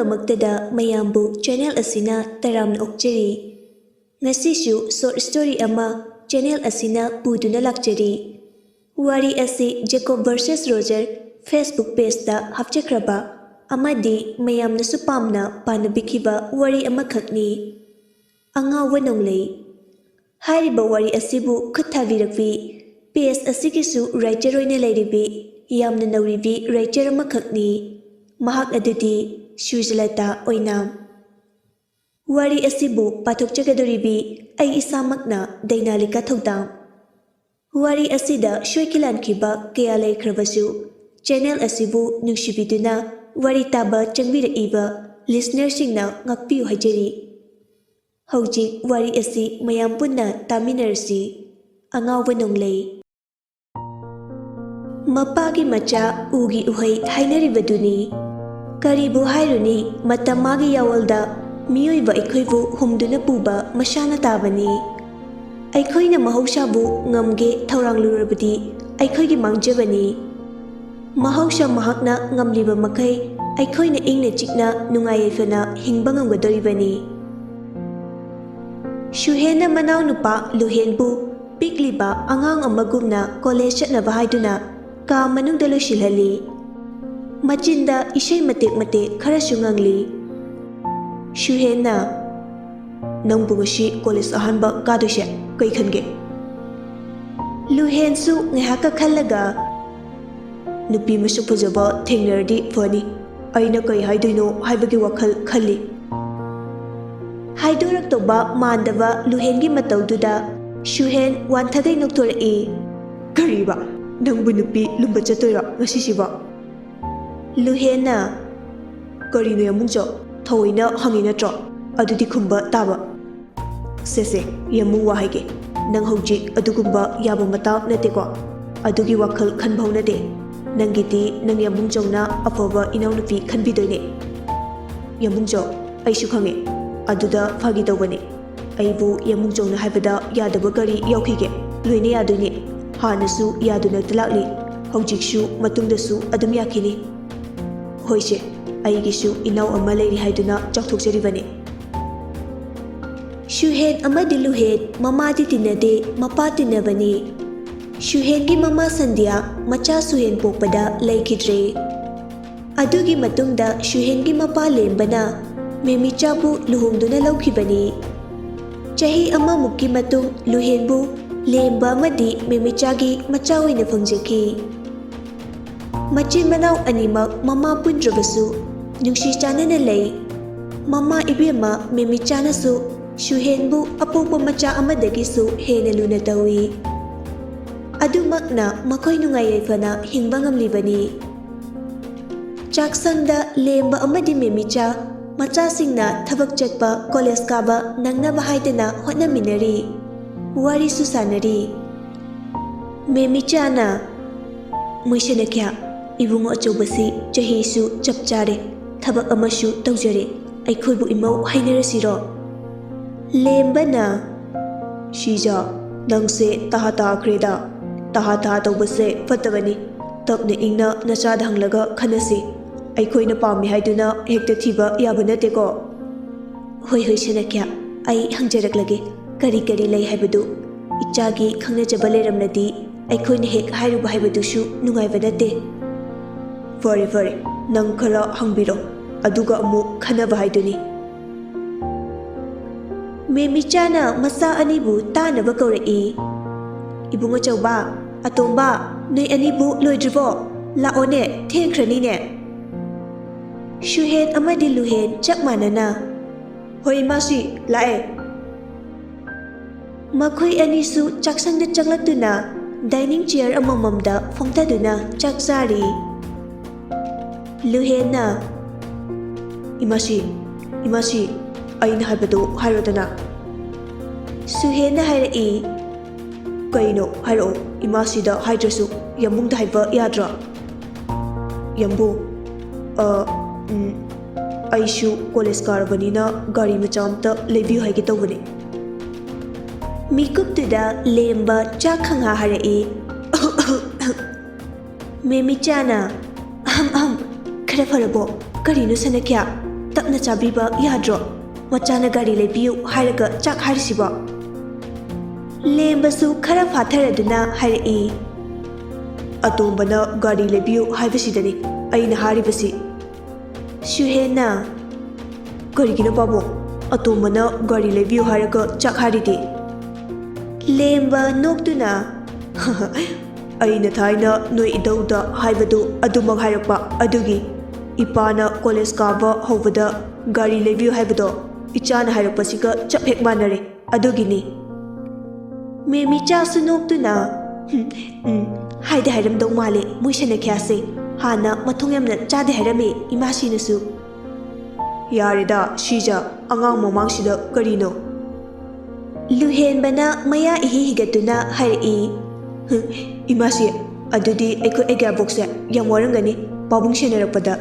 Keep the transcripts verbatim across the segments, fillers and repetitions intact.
ꯑꯍꯥꯟꯕꯃꯛꯇꯗ ꯃꯌꯥꯝꯕꯨ channel ꯑꯁꯤꯅ ꯇꯔꯥꯝꯅ ꯑꯣꯛꯆꯔꯤ꯫ ꯉꯁꯤꯁꯨ short story ꯑꯃ channel ꯑꯁꯤꯅ ꯄꯨꯗꯨꯅ ꯂꯥꯛꯆꯔꯤ꯫ ꯋꯥꯔꯤ ꯑꯁꯤ Jacob versus Roger Facebook pageꯇ ꯍꯥꯞꯆꯈ꯭ꯔꯕ ꯑꯃꯗꯤ ꯃꯌꯥꯝꯅꯁꯨ ꯄꯥꯝꯅ ꯄꯥꯅꯕꯤꯈꯤꯕ ꯋꯥꯔꯤ ꯑꯃꯈꯛꯅꯤ꯫ ꯑꯉꯥꯎꯕ ꯅꯣꯡꯂꯩ꯫ ꯍꯥꯏꯔꯤꯕ ꯋꯥꯔꯤ ꯑꯁꯤꯕꯨ ꯈꯨꯠ ꯊꯥꯕꯤꯔꯛꯄꯤ page ꯑꯁꯤꯒꯤꯁꯨ writer ꯑꯣꯏꯅ ꯂꯩꯔꯤꯕꯤ ꯌꯥꯝꯅ ꯅꯧꯔꯤꯕꯤ writer ꯑꯃꯈꯛꯅꯤ꯫ ꯃꯍꯥꯛ ꯑꯗꯨꯗꯤ ꯁꯨꯖꯂꯇꯥ ꯑꯣꯏꯅꯥꯝ꯫ ꯋꯥꯔꯤ ꯑꯁꯤꯕꯨ ꯄꯥꯊꯣꯛꯆꯒꯗꯧꯔꯤꯕꯤ ꯑꯩ ꯏꯁꯥꯃꯛꯅ, ꯗꯩꯅꯥꯂꯤꯀꯥ ꯊꯧꯗꯥꯝ꯫ ꯋꯥꯔꯤ ꯑꯁꯤꯗ ꯁꯣꯏꯈꯤ ꯂꯥꯟꯈꯤꯕ ꯀꯌꯥ ꯂꯩꯈ꯭ꯔꯕꯁꯨ, channel ꯑꯁꯤꯕꯨ ꯅꯨꯡꯁꯤꯕꯤꯗꯨꯅ ꯋꯥꯔꯤ ꯇꯥꯕ ꯆꯪꯕꯤꯔꯛꯏꯕ listenerꯁꯤꯡꯅ ꯉꯥꯛꯄꯤꯌꯨ ꯍꯥꯏꯖꯔꯤ꯫ ꯍꯧꯖꯤꯛ ꯋꯥꯔꯤ ꯑꯁꯤ ꯃꯌꯥꯝ ꯄꯨꯟꯅ ꯇꯥꯃꯤꯟꯅꯔꯁꯤ꯫ ꯑꯉꯥꯎꯕ ꯅꯣꯡꯂꯩ꯫ ꯃꯄꯥꯒꯤ ꯃꯆꯥ ꯎꯒꯤ ꯎꯍꯩ ꯍꯥꯏꯅꯔꯤꯕꯗꯨꯅꯤ꯫ ꯀꯔꯤꯕꯨ ꯍꯥꯏꯔꯨꯅꯤ, ꯃꯇꯝ ꯃꯥꯒꯤ ꯌꯥꯋꯜꯗ ꯃꯤꯑꯣꯏꯕ ꯑꯩꯈꯣꯏꯕꯨ ꯍꯨꯝꯗꯨꯅ ꯄꯨꯕ ꯃꯁꯥꯅ ꯇꯥꯕꯅꯤ꯫ ꯑꯩꯈꯣꯏꯅ ꯃꯍꯧꯁꯥꯕꯨ ꯉꯝꯒꯦ ꯊꯧꯔꯥꯡꯂꯨꯔꯕꯗꯤ ꯑꯩꯈꯣꯏꯒꯤ ꯃꯥꯡꯖꯕꯅꯤ꯫ ꯃꯍꯧꯁꯥ ꯃꯍꯥꯛꯅ ꯉꯝꯂꯤꯕ ꯃꯈꯩ ꯑꯩꯈꯣꯏꯅ ꯏꯪꯅ ꯆꯤꯛꯅ ꯅꯨꯡꯉꯥꯏ ꯌꯥꯏꯐꯅ ꯍꯤꯡꯕ ꯉꯝꯒꯗꯧꯔꯤꯕꯅꯤ꯫ ꯁꯨꯍꯦꯟꯅ ꯃꯅꯥꯎꯅꯨꯄꯥ ꯂꯨꯍꯦꯟꯕꯨ ꯄꯤꯛꯂꯤꯕ ꯑꯉꯥꯡ ꯑꯃꯒꯨꯝꯅ college ꯆꯠꯅꯕ ꯍꯥꯏꯗꯨꯅ ꯀꯥ ꯃꯅꯨꯡꯗ ꯂꯣꯏꯁꯤꯜꯍꯜꯂꯤ꯫ ꯃꯆꯤꯟꯗ ꯏꯁꯩ ꯃꯇꯦꯛ ꯃꯇꯦꯛ ꯈꯔꯁꯨ ꯉꯪꯂꯤ꯫ ꯁꯨꯍꯦꯟꯅ, "ꯅꯪꯕꯨ ꯉꯁꯤ college ꯑꯍꯥꯟꯕ ꯀꯥꯗꯣꯏꯁꯦ ꯀꯩ ꯈꯟꯒꯦ?" ꯂꯨꯍꯦꯟꯁꯨ ꯉꯥꯏꯍꯥꯛꯀ ꯈꯜꯂꯒ, "ꯅꯨꯄꯤ ꯃꯁꯛ ꯐꯖꯕ ꯊꯦꯡꯅꯔꯗꯤ ꯐꯅꯤ꯫ ꯑꯩꯅ ꯀꯩ ꯍꯥꯏꯗꯣꯏꯅꯣ ꯍꯥꯏꯕꯒꯤ ꯋꯥꯈꯜ ꯈꯜꯂꯤ꯫" ꯍꯥꯏꯗꯣꯔꯛꯇꯧꯕ ꯃꯥꯟꯗꯕ ꯂꯨꯍꯦꯟꯒꯤ ꯃꯇꯧꯗꯨꯗ ꯁꯨꯍꯦꯟ ꯋꯥꯟꯊꯒꯩ ꯅꯣꯛꯊꯣꯔꯛꯏ꯫ "ꯀꯔꯤꯕ? ꯅꯪꯕꯨ ꯅꯨꯄꯤ ꯂꯨꯝꯕ ꯆꯠꯇꯣꯏꯔꯣ ꯉꯁꯤꯁꯤꯕꯣ?" ꯂꯨꯍꯦꯟꯅ, "ꯀꯔꯤꯅꯣ ꯌꯥꯝꯕꯨꯡꯆꯧ? ꯊꯑꯣꯏꯅ ꯍꯪꯉꯤ ꯅꯠꯇ꯭ꯔꯣ? ꯑꯗꯨꯗꯤ ꯈꯨꯝꯕ ꯇꯥꯕ꯫" "ꯁꯦ ꯁꯦ, ꯌꯥꯝꯕꯨꯡ ꯋꯥ ꯍꯥꯏꯒꯦ꯫ ꯅꯪ ꯍꯧꯖꯤꯛ ꯑꯗꯨꯒꯨꯝꯕ ꯌꯥꯕ ꯃꯇꯥꯡ ꯅꯠꯇꯦꯀꯣ꯫ ꯑꯗꯨꯒꯤ ꯋꯥꯈꯜ ꯈꯟꯕ ꯍꯧꯅꯗꯦ꯫ ꯅꯪꯒꯤꯗꯤ ꯅꯪ ꯌꯥꯝꯕꯨꯡꯆꯧꯅ ꯑꯐꯕ ꯏꯅꯥꯎꯅꯨꯄꯤ ꯈꯟꯕꯤꯗꯣꯏꯅꯦ꯫" "ꯌꯥꯝꯕꯨꯡꯆꯧ, ꯑꯩꯁꯨ ꯈꯪꯉꯦ꯫ ꯑꯗꯨꯗ ꯐꯥꯒꯤ ꯇꯧꯕꯅꯦ꯫ ꯑꯩꯕꯨ ꯌꯥꯝꯕꯨꯡꯆꯧꯅ ꯍꯥꯏꯕꯗ ꯌꯥꯗꯕ ꯀꯔꯤ ꯌꯥꯎꯈꯤꯒꯦ? ꯂꯣꯏꯅ ꯌꯥꯗꯣꯏꯅꯦ꯫ ꯍꯥꯟꯅꯁꯨ ꯌꯥꯗꯨꯅꯇ ꯂꯥꯛꯂꯤ꯫ ꯍꯧꯖꯤꯛꯁꯨ ꯃꯇꯨꯡꯗꯁꯨ ꯑꯗꯨꯝ ꯌꯥꯈꯤꯅꯤ꯫" "ꯍꯣꯏꯁꯦ, ꯑꯩꯒꯤꯁꯨ ꯏꯅꯥꯎ ꯑꯃ ꯂꯩꯔꯤ ꯍꯥꯏꯗꯨꯅ ꯆꯥꯎꯊꯣꯛꯆꯔꯤꯕꯅꯤ꯫ ꯁꯨꯍꯦꯟ ꯑꯃꯗꯤ ꯂꯨꯍꯦꯟ ꯃꯃꯥꯗꯤ ꯇꯤꯟꯅꯗꯦ, ꯃꯄꯥ ꯇꯤꯟꯅꯕꯅꯤ꯫ ꯁꯨꯍꯦꯟꯒꯤ ꯃꯃꯥ ꯁꯟꯙ꯭ꯌꯥ ꯃꯆꯥ ꯁꯨꯍꯦꯟ ꯄꯣꯛꯄꯗ ꯂꯩꯈꯤꯗ꯭ꯔꯦ꯫ ꯑꯗꯨꯒꯤ ꯃꯇꯨꯡꯗ ꯁꯨꯍꯦꯟꯒꯤ ꯃꯄꯥ ꯂꯦꯝꯕꯅ ꯃꯦꯃꯤꯆꯥꯕꯨ ꯂꯨꯍꯣꯡꯗꯨꯅ ꯂꯧꯈꯤꯕꯅꯤ꯫ ꯆꯍꯤ ꯑꯃꯃꯨꯛꯀꯤ ꯃꯇꯨꯡ ꯂꯨꯍꯦꯟꯕꯨ ꯂꯦꯝꯕ ꯑꯃꯗꯤ ꯃꯦꯃꯤꯆꯥꯒꯤ ꯃꯆꯥ ꯑꯣꯏꯅ ꯐꯪꯖꯈꯤ꯫ ꯃꯆꯤꯟ ꯃꯅꯥꯎ ꯑꯅꯤꯃꯛ ꯃꯃꯥ ꯄꯨꯟꯗ꯭ꯔꯕꯁꯨ ꯅꯨꯡꯁꯤ ꯆꯥꯟꯅꯅ ꯂꯩ꯫ ꯃꯃꯥ ꯏꯕꯦꯝꯃ ꯃꯦꯃꯤꯆꯥꯅꯁꯨ ꯁꯨꯍꯦꯟꯕꯨ ꯑꯄꯣꯛꯄ ꯃꯆꯥ ꯑꯃꯗꯒꯤꯁꯨ ꯍꯦꯟꯅ ꯂꯨꯅ ꯇꯧꯏ꯫ ꯑꯗꯨꯃꯛꯅ ꯃꯈꯣꯏ ꯅꯨꯡꯉꯥꯏ ꯌꯥꯏꯐꯅ ꯍꯤꯡꯕ ꯉꯝꯂꯤꯕꯅꯤ꯫ ꯆꯥꯛꯁꯪꯗ ꯂꯦꯝꯕ ꯑꯃꯗꯤ ꯃꯦꯃꯤꯆꯥ ꯃꯆꯥꯁꯤꯡꯅ ꯊꯕꯛ ꯆꯠꯄ, ꯀꯣꯂꯦꯖ ꯀꯥꯕ ꯅꯪꯅꯕ ꯍꯥꯏꯗꯅ ꯍꯣꯠꯅꯃꯤꯟꯅꯔꯤ꯫ ꯋꯥꯔꯤꯁꯨ ꯁꯥꯟꯅꯔꯤ꯫ ꯃꯦꯃꯤꯆꯥꯅ, "ꯃꯣꯏꯁꯅꯈ꯭ꯌꯥ, ꯏꯕꯨꯡꯉꯣ ꯑꯆꯧꯕꯁꯤ ꯆꯍꯤꯁꯨ ꯆꯞ ꯆꯥꯔꯦ, ꯊꯕꯛ ꯑꯃꯁꯨ ꯇꯧꯖꯔꯦ, ꯑꯩꯈꯣꯏꯕꯨ ꯏꯃꯧ ꯍꯥꯏꯅꯔꯁꯤꯔꯣ?" ꯂꯦꯝꯕꯅ, "ꯁꯤꯖ, ꯅꯪꯁꯦ ꯇꯍꯥ ꯇꯥꯈ꯭ꯔꯦꯗ꯫ ꯇꯍꯥ ꯇꯍꯥ ꯇꯧꯕꯁꯦ ꯐꯠꯇꯕꯅꯤ꯫ ꯇꯞꯅ ꯏꯪꯅ ꯅꯆꯥꯗ ꯍꯪꯂꯒ ꯈꯟꯅꯁꯤ꯫ ꯑꯩꯈꯣꯏꯅ ꯄꯥꯝꯃꯤ ꯍꯥꯏꯗꯨꯅ ꯍꯦꯛꯇ ꯊꯤꯕ ꯌꯥꯕ ꯅꯠꯇꯦꯀꯣ꯫" "ꯍꯣꯏ, ꯍꯣꯏ, ꯁꯅꯈ꯭ꯌꯥ, ꯑꯩ ꯍꯪꯖꯔꯛꯂꯒꯦ꯫ ꯀꯔꯤ ꯀꯔꯤ ꯂꯩ ꯍꯥꯏꯕꯗꯨ ꯏꯆꯥꯒꯤ ꯈꯪꯅꯖꯕ ꯂꯩꯔꯝꯂꯗꯤ ꯑꯩꯈꯣꯏꯅ ꯍꯦꯛ ꯍꯥꯏꯔꯨꯕ ꯍꯥꯏꯕꯗꯨꯁꯨ ꯅꯨꯡꯉꯥꯏꯕ ꯅꯠꯇꯦ꯫" "ꯐꯔꯦ, ꯐꯔꯦ, ꯅꯪ ꯈꯔ ꯍꯪꯕꯤꯔꯣ, ꯑꯗꯨꯒ ꯑꯃꯨꯛ ꯈꯟꯅꯕ ꯍꯥꯏꯗꯨꯅꯤ꯫" ꯃꯦꯃꯤꯆꯥꯅ ꯃꯆꯥ ꯑꯅꯤꯕꯨ ꯇꯥꯅꯕ ꯀꯧꯔꯛꯏ꯫ "ꯏꯕꯨꯡ ꯑꯆꯧꯕ, ꯑꯇꯣꯝꯕ, ꯅꯣꯏ ꯑꯅꯤꯕꯨ ꯂꯣꯏꯗ꯭ꯔꯤꯕꯣ? ꯂꯥꯛꯑꯣꯅꯦ, ꯊꯦꯡꯈ꯭ꯔꯅꯤꯅꯦ꯫" ꯁꯨꯍꯦꯟ ꯑꯃꯗꯤ ꯂꯨꯍꯦꯟ ꯆꯞ ꯃꯥꯟꯅꯅ, "ꯍꯣꯏ ꯏꯃꯥꯁꯤ, ꯂꯥꯛꯑꯦ꯫" ꯃꯈꯣꯏ ꯑꯅꯤꯁꯨ ꯆꯥꯛꯁꯪꯗ ꯆꯪꯂꯛꯇꯨꯅ dining chair ꯑꯃꯃꯝꯗ ꯐꯝꯊꯗꯨꯅ ꯆꯥꯛ ꯆꯥꯔꯤ꯫ ꯂꯨꯍꯦꯟꯅ, "ꯏꯃꯥꯁꯤ, ꯏꯃꯥꯁꯤ, ꯑꯩꯅ ꯍꯥꯏꯕꯗꯨ ꯍꯥꯏꯔꯣꯗꯅ꯫" ꯁꯨꯍꯦꯟꯅ ꯍꯥꯏꯔꯛꯏ꯫ "ꯀꯩꯅꯣ? ꯍꯥꯏꯔꯛꯑꯣ, ꯏꯃꯥꯁꯤꯗ ꯍꯥꯏꯗ꯭ꯔꯁꯨ ꯌꯥꯝꯕꯨꯡꯗ ꯍꯥꯏꯕ ꯌꯥꯗ꯭ꯔꯣ?" "ꯌꯥꯝꯕꯨꯡ, ꯑ, ꯎꯝ, ꯑꯩꯁꯨ ꯀꯣꯂꯦꯖ ꯀꯥꯔꯕꯅꯤꯅ ꯒꯥꯔꯤ ꯃꯆꯥ ꯑꯝꯇ ꯂꯩꯕꯤꯌꯨ ꯍꯥꯏꯒꯦ ꯇꯧꯕꯅꯦ꯫" ꯃꯤꯀꯨꯞꯇꯨꯗ ꯂꯦꯝꯕ ꯆꯥꯛ ꯈꯪꯍꯥ ꯍꯥꯏꯔꯛꯏ꯫ ꯃꯦꯃꯤꯆꯥꯅ, "ꯑꯍꯝ, ꯑꯍꯝ, ꯈꯔ ꯐꯔꯕꯣ?" "ꯀꯔꯤꯅꯣ ꯁꯅꯈ꯭ꯌꯥ? ꯇꯞꯅ ꯆꯥꯕꯤꯕ ꯌꯥꯗ꯭ꯔꯣ? ꯃꯆꯥꯅ ꯒꯥꯔꯤ ꯂꯩꯕꯤꯌꯨ ꯍꯥꯏꯔꯒ ꯆꯥꯛ ꯍꯥꯏꯔꯤꯁꯤꯕꯣ?" ꯂꯦꯝꯕꯁꯨ ꯈꯔ ꯐꯥꯊꯔꯗꯨꯅ ꯍꯥꯏꯔꯛꯏ, "ꯑꯇꯣꯝꯕꯅ ꯒꯥꯔꯤ ꯂꯩꯕꯤꯌꯨ ꯍꯥꯏꯕꯁꯤꯗꯅꯤ ꯑꯩꯅ ꯍꯥꯏꯔꯤꯕꯁꯤ꯫" ꯁꯨꯍꯦꯟꯅ, "ꯀꯔꯤꯒꯤꯅꯣ ꯄꯥꯕꯨꯡ? ꯑꯇꯣꯝꯕꯅ ꯒꯥꯔꯤ ꯂꯩꯕꯤꯌꯨ ꯍꯥꯏꯔꯒ ꯆꯥꯛ ꯍꯥꯏꯔꯤꯗꯤ?" ꯂꯦꯝꯕ ꯅꯣꯛꯇꯨꯅ, "ꯑꯩꯅ ꯊꯥꯏꯅ ꯅꯣꯏ ꯏꯙꯧꯗ ꯍꯥꯏꯕꯗꯨ ꯑꯗꯨꯃꯛ ꯍꯥꯏꯔꯛꯄ ꯑꯗꯨꯒꯤ꯫ ꯏꯄꯥꯅ ꯀꯣꯂꯦꯖ ꯀꯥꯕ ꯍꯧꯕꯗ ꯒꯥꯔꯤ ꯂꯩꯕꯤꯌꯨ ꯍꯥꯏꯕꯗꯣ ꯏꯆꯥꯅ ꯍꯥꯏꯔꯛꯄꯁꯤꯒ ꯆꯞ ꯍꯦꯛ ꯃꯥꯟꯅꯔꯦ꯫ ꯑꯗꯨꯒꯤꯅꯤ꯫" ꯃꯦꯃꯤꯆꯥꯁꯨ ꯅꯣꯛꯇꯨꯅ, "ꯎꯝ, ꯎꯝ, ꯍꯥꯏꯗꯤ ꯍꯥꯏꯔꯝꯗꯧ ꯃꯥꯜꯂꯦ ꯃꯣꯏ ꯁꯅꯈ꯭ꯌꯥꯁꯦ꯫ ꯍꯥꯟꯅ ꯃꯊꯣꯡ ꯌꯥꯝꯅ ꯆꯥꯗꯦ ꯍꯥꯏꯔꯝꯃꯦ ꯏꯃꯥꯁꯤꯅꯁꯨ꯫" "ꯌꯥꯔꯦꯗ ꯁꯤꯖ, ꯑꯉꯥꯡ ꯃꯃꯥꯡꯁꯤꯗ ꯀꯔꯤꯅꯣ?" ꯂꯨꯍꯦꯟꯕꯅ ꯃꯌꯥ ꯏꯍꯤ ꯍꯤꯒꯠꯇꯨꯅ ꯍꯥꯏꯔꯛꯏ, "ꯍꯨꯝ, ꯏꯃꯥꯁꯤ, ꯑꯗꯨꯗꯤ ꯑꯩꯈꯣꯏ ꯑꯩꯒꯤ ꯑꯕꯣꯛꯁꯦ ꯌꯥꯝ ꯋꯥꯔꯝꯒꯅꯤ ꯄꯥꯕꯨꯡ ꯁꯦꯟꯅꯔꯛꯄꯗ꯫"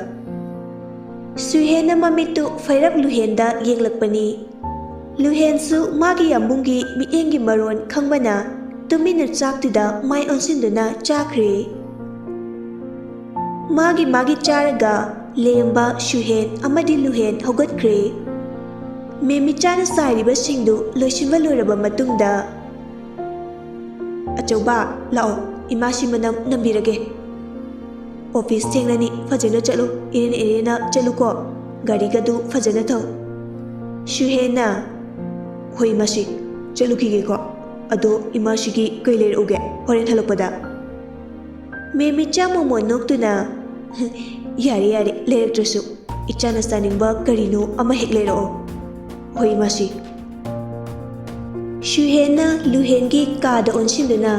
ꯁꯨꯍꯦꯟꯅ ꯃꯃꯤꯠꯇꯨ ꯐꯩꯔꯞ ꯂꯨꯍꯦꯟꯗ ꯌꯦꯡꯂꯛꯄꯅꯤ꯫ ꯂꯨꯍꯦꯟꯁꯨ ꯃꯥꯒꯤ ꯌꯥꯝꯕꯨꯡꯒꯤ ꯃꯤꯠꯌꯦꯡꯒꯤ ꯃꯔꯣꯟ ꯈꯪꯕꯅ ꯇꯨꯃꯤꯟꯅ ꯆꯥꯛꯇꯨꯗ ꯃꯥꯏ ꯑꯣꯟꯁꯤꯟꯗꯨꯅ ꯆꯥꯈ꯭ꯔꯦ꯫ ꯃꯥꯒꯤ ꯃꯥꯒꯤ ꯆꯥꯔꯒ ꯂꯦꯝꯕ, ꯁꯨꯍꯦꯟ ꯑꯃꯗꯤ ꯂꯨꯍꯦꯟ ꯍꯧꯒꯠꯈ꯭ꯔꯦ꯫ ꯃꯦꯃꯤꯆꯥꯅ ꯆꯥꯏꯔꯤꯕꯁꯤꯡꯗꯨ ꯂꯣꯏꯁꯤꯟꯕ ꯂꯣꯏꯔꯕ ꯃꯇꯨꯡꯗ, "ꯑꯆꯧꯕ, ꯂꯥꯛꯑꯣ, ꯏꯃꯥꯁꯤ ꯃꯅꯝ ꯅꯝꯕꯤꯔꯒꯦ꯫ ꯑꯣꯐꯤꯁ ꯊꯦꯡꯂꯅꯤ, ꯐꯖꯅ ꯆꯠꯂꯨ, ꯏꯔꯦꯟ ꯏꯔꯦꯟꯅ ꯆꯠꯂꯨꯀꯣ, ꯒꯥꯔꯤꯒꯗꯨ ꯐꯖꯅ ꯊꯧ꯫" ꯁꯨꯍꯦꯟꯅ, "ꯍꯣꯏ ꯏꯃꯥꯁꯤ, ꯆꯠꯂꯨꯈꯤꯒꯦꯀꯣ꯫ ꯑꯗꯣ ꯏꯃꯥꯁꯤꯒꯤ ꯀꯩ ꯂꯩꯔꯛꯎꯒꯦ ꯍꯣꯔꯦꯟ ꯍꯜꯂꯛꯄꯗ?" ꯃꯦꯃꯤꯆꯥ ꯃꯣꯃꯣꯟ ꯅꯣꯛꯇꯨꯅ, "ꯌꯥꯔꯦ, ꯌꯥꯔꯦ, ꯂꯩꯔꯛꯇ꯭ꯔꯁꯨ꯫ ꯏꯆꯥꯅ ꯆꯥꯅꯤꯡꯕ ꯀꯔꯤꯅꯣ ꯑꯃ ꯍꯦꯛ ꯂꯩꯔꯛꯑꯣ꯫" "ꯍꯣꯏ, ꯏꯃꯥꯁꯤ꯫" ꯁꯨꯍꯦꯟꯅ ꯂꯨꯍꯦꯟꯒꯤ ꯀꯥꯗ ꯑꯣꯟꯁꯤꯟꯗꯨꯅ,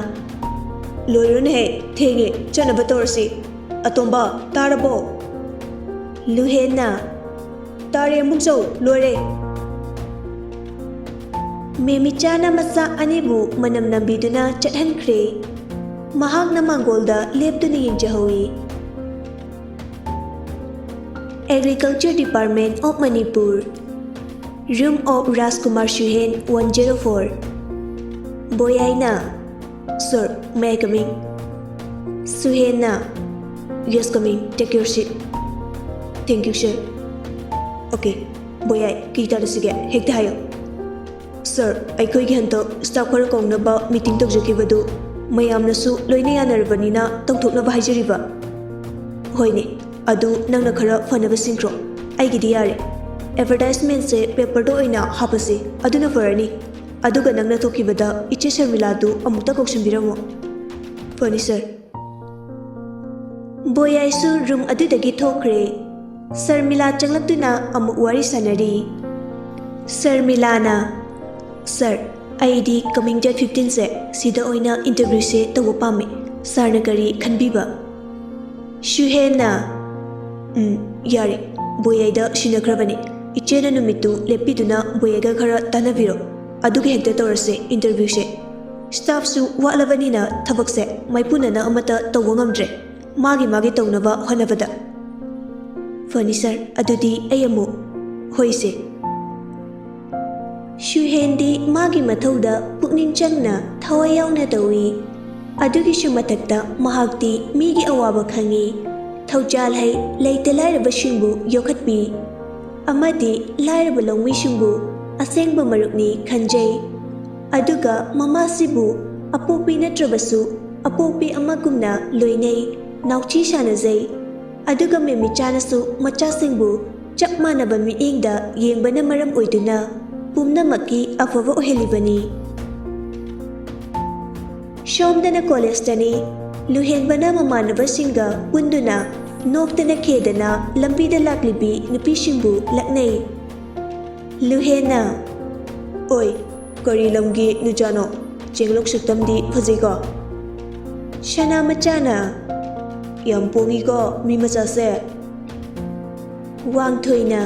"ꯂꯣꯏꯔꯨꯅꯦꯍꯦ, ꯊꯦꯡꯉꯦ, ꯆꯠꯅꯕ ꯇꯧꯔꯁꯤ꯫ ꯑꯇꯣꯝꯕ, ꯇꯥꯔꯕꯣ?" ꯂꯨꯍꯦꯟꯅ, "ꯇꯥꯔꯦ, ꯌꯥꯝꯕꯨꯡꯖꯧ, ꯂꯣꯏꯔꯦ꯫" ꯃꯦꯃꯤꯆꯥꯅ ꯃꯆꯥ ꯑꯅꯤꯕꯨ ꯃꯅꯝ ꯅꯝꯕꯤꯗꯨꯅ ꯆꯠꯍꯟꯈ꯭ꯔꯦ꯫ ꯃꯍꯥꯛꯅ ꯃꯥꯡꯒꯣꯜꯗ ꯂꯦꯞꯇꯨꯅ ꯌꯦꯡꯖꯍꯧꯏ꯫ Agriculture Department of Manipur, room of Rajkumar Suhen one zero four. ꯕꯣꯌꯥꯏꯅ, "Sir, may I come in?" ꯁꯨꯍꯦꯟꯅ, "Yes, come in. Take your seat." Thank you, sir. Okay, ꯕꯣꯌꯥꯏ, ꯀꯔꯤ ꯇꯥꯟꯅꯁꯤꯒꯦ? ꯍꯦꯛꯇ ꯍꯥꯏꯌꯣ꯫ ꯁꯥꯔ, ꯑꯩꯈꯣꯏꯒꯤ ꯍꯟꯗꯛ ꯁ꯭ꯇꯥꯐ ꯈꯔ ꯀꯧꯅꯕ ꯃꯤꯇꯤꯡ ꯇꯧꯖꯈꯤꯕꯗꯨ ꯃꯌꯥꯝꯅꯁꯨ ꯂꯣꯏꯅ ꯌꯥꯅꯔꯕꯅꯤꯅ ꯇꯧꯊꯣꯛꯅꯕ ꯍꯥꯏꯖꯔꯤꯕ꯫ ꯍꯣꯏꯅꯦ, ꯑꯗꯨ ꯅꯪꯅ ꯈꯔ ꯐꯅꯕ ꯁꯤꯟꯈ꯭ꯔꯣ꯫ ꯑꯩꯒꯤꯗꯤ ꯌꯥꯔꯦ꯫ ꯑꯦꯗꯚꯔꯇꯥꯏꯖꯃꯦꯟꯁꯦ ꯄꯦꯄꯔꯗ ꯑꯣꯏꯅ ꯍꯥꯞꯄꯁꯤ, ꯑꯗꯨꯅ ꯐꯔꯅꯤ꯫ ꯑꯗꯨꯒ ꯅꯪꯅ ꯊꯣꯛꯈꯤꯕꯗ ꯏꯆꯦ ꯁꯔꯃꯤꯂꯥꯗꯨ ꯑꯃꯨꯛꯇ ꯀꯧꯁꯤꯟꯕꯤꯔꯝꯃꯣ꯫ ꯐꯅꯤ, ꯁꯥꯔ꯫ ꯕꯣꯌꯥꯏꯁꯨ ꯔꯨꯝ ꯑꯗꯨꯗꯒꯤ ꯊꯣꯛꯈ꯭ꯔꯦ꯫ ꯁꯔꯃꯤꯂꯥ ꯆꯪꯂꯛꯇꯨꯅ ꯑꯃꯨꯛ ꯋꯥꯔꯤ ꯁꯥꯟꯅꯔꯤ꯫ ꯁꯔꯃꯤꯂꯥꯅ, "ꯁꯥꯔ, ꯑꯩꯗꯤ ꯀꯃꯤꯡ ꯗꯦꯠ ꯐꯤꯐꯇꯤꯟꯁꯦ ꯁꯤꯗ ꯑꯣꯏꯅ ꯏꯟꯇꯔꯚ꯭ꯌꯨꯁꯦ ꯇꯧꯕ ꯄꯥꯝꯃꯤ꯫ ꯁꯥꯔꯅ ꯀꯔꯤ ꯈꯟꯕꯤꯕ?" ꯁꯨꯍꯦꯟꯅ, "ꯎꯝ, ꯌꯥꯔꯦ꯫ ꯕꯣꯌꯥꯏꯗ ꯁꯤꯟꯅꯈ꯭ꯔꯕꯅꯤ꯫ ꯏꯆꯦꯅ ꯅꯨꯃꯤꯠꯇꯨ ꯂꯦꯞꯄꯤꯗꯨꯅ ꯕꯣꯌꯥꯏꯒ ꯈꯔ ꯇꯥꯟꯅꯕꯤꯔꯣ꯫ ꯑꯗꯨꯒ ꯍꯦꯛꯇ ꯇꯧꯔꯁꯦ ꯏꯟꯇꯔꯚ꯭ꯌꯨꯁꯦ꯫ ꯁ꯭ꯇꯥꯐꯁꯨ ꯋꯥꯠꯂꯕꯅꯤꯅ ꯊꯕꯛꯁꯦ ꯃꯥꯏꯄꯨꯅꯅ ꯑꯃꯠꯇ ꯇꯧꯕ ꯉꯝꯗ꯭ꯔꯦ, ꯃꯥꯒꯤ ꯃꯥꯒꯤ ꯇꯧꯅꯕ ꯍꯣꯠꯅꯕꯗ"꯫ "ꯐꯅꯤ, ꯁꯥꯔ꯫ ꯑꯗꯨꯗꯤ ꯑꯩ ꯑꯃꯨꯛ"꯫ "ꯍꯣꯏ, ꯏꯆꯦ"꯫ ꯁꯨꯍꯦꯟꯗꯤ ꯃꯥꯒꯤ ꯃꯊꯧꯗ ꯄꯨꯛꯅꯤꯡ ꯆꯪꯅ, ꯊꯋꯥꯏ ꯌꯥꯎꯅ ꯇꯧꯏ꯫ ꯑꯗꯨꯒꯤꯁꯨ ꯃꯊꯛꯇ ꯃꯍꯥꯛꯇꯤ ꯃꯤꯒꯤ ꯑꯋꯥꯕ ꯈꯪꯏ, ꯊꯧꯖꯥꯜ ꯍꯩ, ꯂꯩꯇ ꯂꯥꯏꯔꯕꯁꯤꯡꯕꯨ ꯌꯣꯛꯈꯠꯄꯤ, ꯑꯃꯗꯤ ꯂꯥꯏꯔꯕ ꯂꯧꯃꯤꯁꯤꯡꯕꯨ ꯑꯁꯦꯡꯕ ꯃꯔꯨꯞꯅꯤ ꯈꯟꯖꯩ꯫ ꯑꯗꯨꯒ ꯃꯃꯥꯁꯤꯕꯨ ꯑꯄꯣꯛꯄꯤ ꯅꯠꯇ꯭ꯔꯕꯁꯨ ꯑꯄꯣꯛꯄꯤ ꯑꯃꯒꯨꯝꯅ ꯂꯣꯏꯅꯩ, ꯅꯥꯎꯆꯤ ꯁꯥꯟꯅꯖꯩ꯫ ꯑꯗꯨꯒ ꯃꯦꯃꯤꯆꯥꯅꯁꯨ ꯃꯆꯥꯁꯤꯡꯕꯨ ꯆꯞ ꯃꯥꯟꯅꯕ ꯃꯤꯠꯌꯦꯡꯗ ꯌꯦꯡꯕꯅ ꯃꯔꯝ ꯑꯣꯏꯗꯨꯅ ꯄꯨꯝꯅꯃꯛꯀꯤ ꯑꯐꯕ ꯑꯣꯏꯍꯜꯂꯤꯕꯅꯤ꯫ ꯁꯣꯝꯗꯅ ꯀꯣꯂꯦꯖꯇꯅꯤ꯫ ꯂꯨꯍꯦꯟꯕꯅ ꯃꯃꯥꯟꯅꯕꯁꯤꯡꯒ ꯄꯨꯟꯗꯨꯅ ꯅꯣꯛꯇꯅ ꯈꯦꯗꯅ ꯂꯝꯕꯤꯗ ꯂꯥꯛꯂꯤꯕꯤ ꯅꯨꯄꯤꯁꯤꯡꯕꯨ ꯂꯛꯅꯩ꯫ ꯂꯨꯍꯦꯟꯅ, "ꯑꯣꯏ, ꯀꯔꯤ ꯂꯝꯒꯤ ꯅꯨꯆꯥꯅꯣ? ꯆꯦꯡꯂꯣꯛ ꯁꯛꯇꯝꯗꯤ ꯐꯖꯩꯀꯣ?" ꯁꯅꯥ ꯃꯆꯥꯅ, "ꯌꯥꯝ ꯄꯣꯡꯉꯤꯀꯣ ꯃꯤ ꯃꯆꯥꯁꯦ"꯫ ꯋꯥꯡꯊꯣꯏꯅ,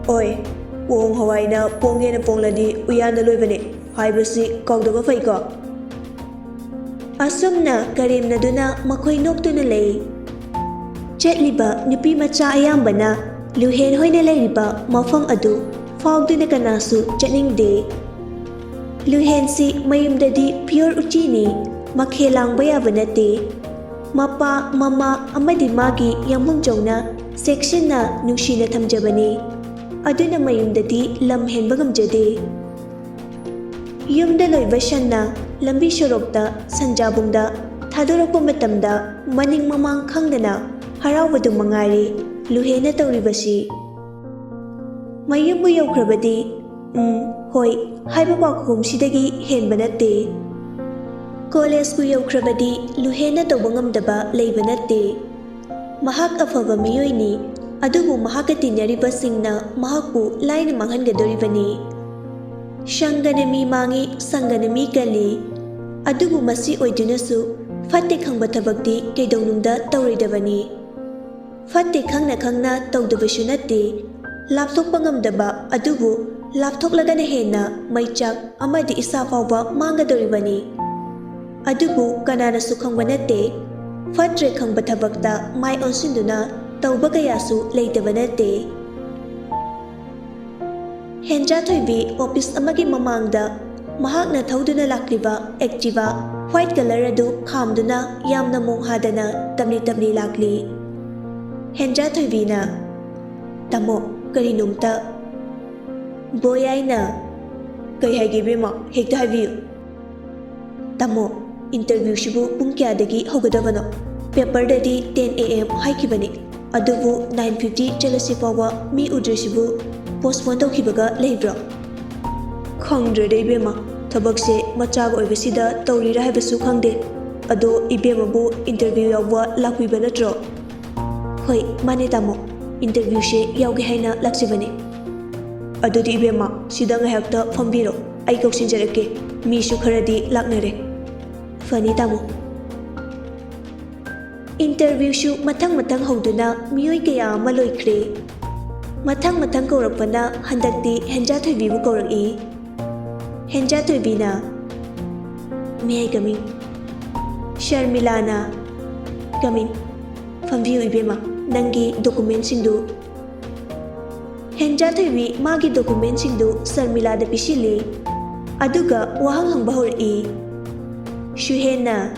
"ꯑꯣꯏ, ꯄꯣꯡ ꯍꯋꯥꯏꯅ ꯄꯣꯡꯒꯦꯅ ꯄꯣꯡꯂꯗꯤ ꯎꯌꯥꯟꯗ ꯂꯣꯏꯕꯅꯦ ꯍꯥꯏꯕꯁꯤ ꯀꯥꯎꯗꯕ ꯐꯩꯀꯣ"꯫ ꯑꯁꯨꯝꯅ ꯀꯔꯦꯝꯅꯗꯨꯅ ꯃꯈꯣꯏ ꯅꯣꯛꯇꯨꯅ ꯂꯩ꯫ ꯆꯠꯂꯤꯕ ꯅꯨꯄꯤ ꯃꯆꯥ ꯑꯌꯥꯝꯕꯅ ꯂꯨꯍꯦꯟ ꯍꯣꯏꯅ ꯂꯩꯔꯤꯕ ꯃꯐꯝ ꯑꯗꯨ ꯐꯥꯎꯗꯨꯅ ꯀꯅꯥꯁꯨ ꯆꯠꯅꯤꯡꯗꯦ꯫ ꯂꯨꯍꯦꯟꯁꯤ ꯃꯌꯨꯝꯗꯗꯤ pure ꯎꯆꯤꯅꯤ, ꯃꯈꯦꯜ ꯂꯥꯡꯕ ꯌꯥꯕ ꯅꯠꯇꯦ꯫ ꯃꯄꯥ, ꯃꯃꯥ ꯑꯃꯗꯤ ꯃꯥꯒꯤ ꯌꯥꯝꯕꯨꯡꯖꯧꯅ ꯆꯦꯛꯁꯤꯟꯅ ꯅꯨꯡꯁꯤꯅ ꯊꯝꯖꯕꯅꯤ꯫ ꯑꯗꯨꯅ ꯃꯌꯨꯝꯗꯗꯤ ꯂꯝ ꯍꯦꯟꯕ ꯉꯝꯖꯗꯦ꯫ ꯌꯨꯝꯗ ꯂꯣꯏꯕ ꯁꯟꯅ ꯂꯝꯕꯤ ꯁꯣꯔꯣꯛꯇ ꯁꯟꯖꯥꯕꯨꯡꯗ ꯊꯥꯗꯣꯔꯛꯄ ꯃꯇꯝꯗ ꯃꯅꯤꯡ ꯃꯃꯥꯡ ꯈꯪꯗꯅ ꯍꯔꯥꯎꯕꯗꯨ ꯃꯉꯥꯏꯔꯦ ꯂꯨꯍꯦꯟꯅ ꯇꯧꯔꯤꯕꯁꯤ꯫ ꯃꯌꯨꯝꯕꯨ ꯌꯧꯈ꯭ꯔꯕꯗꯤ, ꯎꯝ, ꯍꯣꯏ ꯍꯥꯏꯕ ꯄꯥꯎꯈꯨꯝꯁꯤꯗꯒꯤ ꯍꯦꯟꯕ ꯅꯠꯇꯦ꯫ ꯀꯣꯂꯦꯖꯄꯨ ꯌꯧꯈ꯭ꯔꯕꯗꯤ ꯂꯨꯍꯦꯟꯅ ꯇꯧꯕ ꯉꯝꯗꯕ ꯂꯩꯕ ꯅꯠꯇꯦ꯫ ꯃꯍꯥꯛ ꯑꯐꯕ ꯃꯤꯑꯣꯏꯅꯤ, ꯑꯗꯨꯕꯨ ꯃꯍꯥꯛꯀ ꯇꯤꯟꯅꯔꯤꯕꯁꯤꯡꯅ ꯃꯍꯥꯛꯄꯨ ꯂꯥꯏꯅ ꯃꯥꯡꯍꯟꯒꯗꯧꯔꯤꯕꯅꯤ꯫ ꯁꯪꯒꯅ ꯃꯤ ꯃꯥꯡꯉꯤ, ꯁꯪꯒꯅ ꯃꯤ ꯀꯜꯂꯤ꯫ ꯑꯗꯨꯕꯨ ꯃꯁꯤ ꯑꯣꯏꯗꯨꯅꯁꯨ ꯐꯠꯇꯦ ꯈꯪꯕ ꯊꯕꯛꯇꯤ ꯀꯩꯗꯧꯅꯨꯡꯗ ꯇꯧꯔꯣꯏꯗꯕꯅꯤ꯫ ꯐꯠꯇꯦ ꯈꯪꯅ ꯈꯪꯅ ꯇꯧꯗꯕꯁꯨ ꯅꯠꯇꯦ꯫ ꯂꯥꯞꯊꯣꯛꯄ ꯉꯝꯗꯕ ꯑꯗꯨꯕꯨ ꯂꯥꯞꯊꯣꯛꯂꯒꯅ ꯍꯦꯟꯅ ꯃꯩꯆꯥꯛ ꯑꯃꯗꯤ ꯏꯁꯥ ꯐꯥꯎꯕ ꯃꯥꯡꯒꯗꯧꯔꯤꯕꯅꯤ꯫ ꯑꯗꯨꯕꯨ ꯀꯅꯥꯅꯁꯨ ꯈꯪꯕ ꯅꯠꯇꯦ꯫ ꯐꯠꯇ꯭ꯔꯦ ꯈꯪꯕ ꯊꯕꯛꯇ ꯃꯥꯏ ꯑꯣꯟꯁꯤꯟꯗꯨꯅ ꯇꯧꯕ ꯀꯌꯥꯁꯨ ꯂꯩꯇꯕ ꯅꯠꯇꯦ꯫ ꯍꯦꯟꯖꯥꯊꯣꯏꯕꯤ ꯑꯣꯐꯤꯁ ꯑꯃꯒꯤ ꯃꯃꯥꯡꯗ ꯃꯍꯥꯛꯅ ꯊꯧꯗꯨꯅ ꯂꯥꯛꯂꯤꯕ Activa white colour ꯑꯗꯨ ꯈꯥꯝꯗꯨꯅ ꯌꯥꯝꯅ ꯃꯣꯡ ꯍꯥꯗꯅ ꯇꯞꯂꯤ ꯇꯞꯂꯤ ꯂꯥꯛꯂꯤ꯫ ꯍꯦꯟꯖꯥꯊꯣꯏꯕꯤꯅ, "ꯇꯥꯃꯣ, ꯀꯔꯤꯅꯣꯝꯇ?" ꯕꯣꯌꯥꯏ ꯑꯩꯅ, "ꯀꯩ ꯍꯥꯏꯒꯦ ꯏꯕꯦꯝꯃ? ꯍꯦꯛꯇ ꯍꯥꯏꯕꯤꯌꯨ꯫" "ꯇꯥꯃꯣ, interview ꯁꯤꯕꯨ ꯄꯨꯡ ꯀꯌꯥꯗꯒꯤ ꯍꯧꯒꯗꯕꯅꯣ? Paper ꯗꯗꯤ ten A M ꯍꯥꯏꯈꯤꯕꯅꯤ, ꯑꯗꯨꯕꯨ nine fifty ꯆꯠꯂꯁꯤ ꯐꯥꯎꯕ ꯃꯤ ꯎꯗ꯭ꯔꯤꯁꯤꯕꯨ postpone ꯇꯧꯈꯤꯕꯒ ꯂꯩꯕ꯭ꯔꯣ?" "ꯈꯪꯗ꯭ꯔꯦꯗ ꯏꯕꯦꯝꯃ, ꯊꯕꯛꯁꯦ ꯃꯆꯥꯒ ꯑꯣꯏꯕꯁꯤꯗ ꯇꯧꯔꯤꯔꯥ ꯍꯥꯏꯕꯁꯨ ꯈꯪꯗꯦ꯫ ꯑꯗꯣ ꯏꯕꯦꯝꯃꯕꯨ interview ꯌꯥꯎꯕ ꯂꯥꯛꯄꯤꯕ ꯅꯠꯇ꯭ꯔꯣ?" "ꯍꯣꯏ, ꯃꯥꯅꯦ ꯇꯥꯃꯣ, interview ꯁꯦ ꯌꯥꯎꯒꯦ ꯍꯥꯏꯅ ꯂꯥꯛꯆꯕꯅꯦ꯫" "ꯑꯗꯨꯗꯤ ꯏꯕꯦꯝꯃ, ꯁꯤꯗ ꯉꯥꯏꯍꯥꯛꯇ ꯐꯝꯕꯤꯔꯣ, ꯑꯩ ꯀꯧꯁꯤꯟꯖꯔꯛꯀꯦ꯫ ꯃꯤꯁꯨ ꯈꯔꯗꯤ ꯂꯥꯛꯅꯔꯦ꯫" "ꯐꯅꯤ ꯇꯥꯃꯣ꯫" Interview ꯁꯨ ꯃꯊꯪ ꯃꯊꯪ ꯍꯧꯗꯨꯅ ꯃꯤꯑꯣꯏ ꯀꯌꯥ ꯑꯃ ꯂꯣꯏꯈ꯭ꯔꯦ꯫ ꯃꯊꯪ ꯃꯊꯪ ꯀꯧꯔꯛꯄꯅ ꯍꯟꯗꯛꯇꯤ ꯍꯦꯟꯖꯥꯊꯣꯏꯕꯤꯕꯨ ꯀꯧꯔꯛꯏ꯫ ꯍꯦꯟꯖꯥꯊꯣꯏꯕꯤꯅ, "May I come in?" ꯁꯔꯃꯤꯂꯥꯅ, "Come in, ꯐꯝꯕꯤꯌꯨ ꯏꯕꯦꯝꯃ, ꯅꯪꯒꯤ document ꯁꯤꯡꯗꯨ꯫" ꯍꯦꯟꯖꯥꯊꯣꯏꯕꯤ ꯃꯥꯒꯤ document ꯁꯤꯡꯗꯨ ꯁꯔꯃꯤꯂꯥꯗ ꯄꯤꯁꯤꯜꯂꯤ꯫ ꯑꯗꯨꯒ ꯋꯥꯍꯪ ꯍꯪꯕ ꯍꯧꯔꯛꯏ꯫ ꯁꯨꯍꯦꯟꯅ,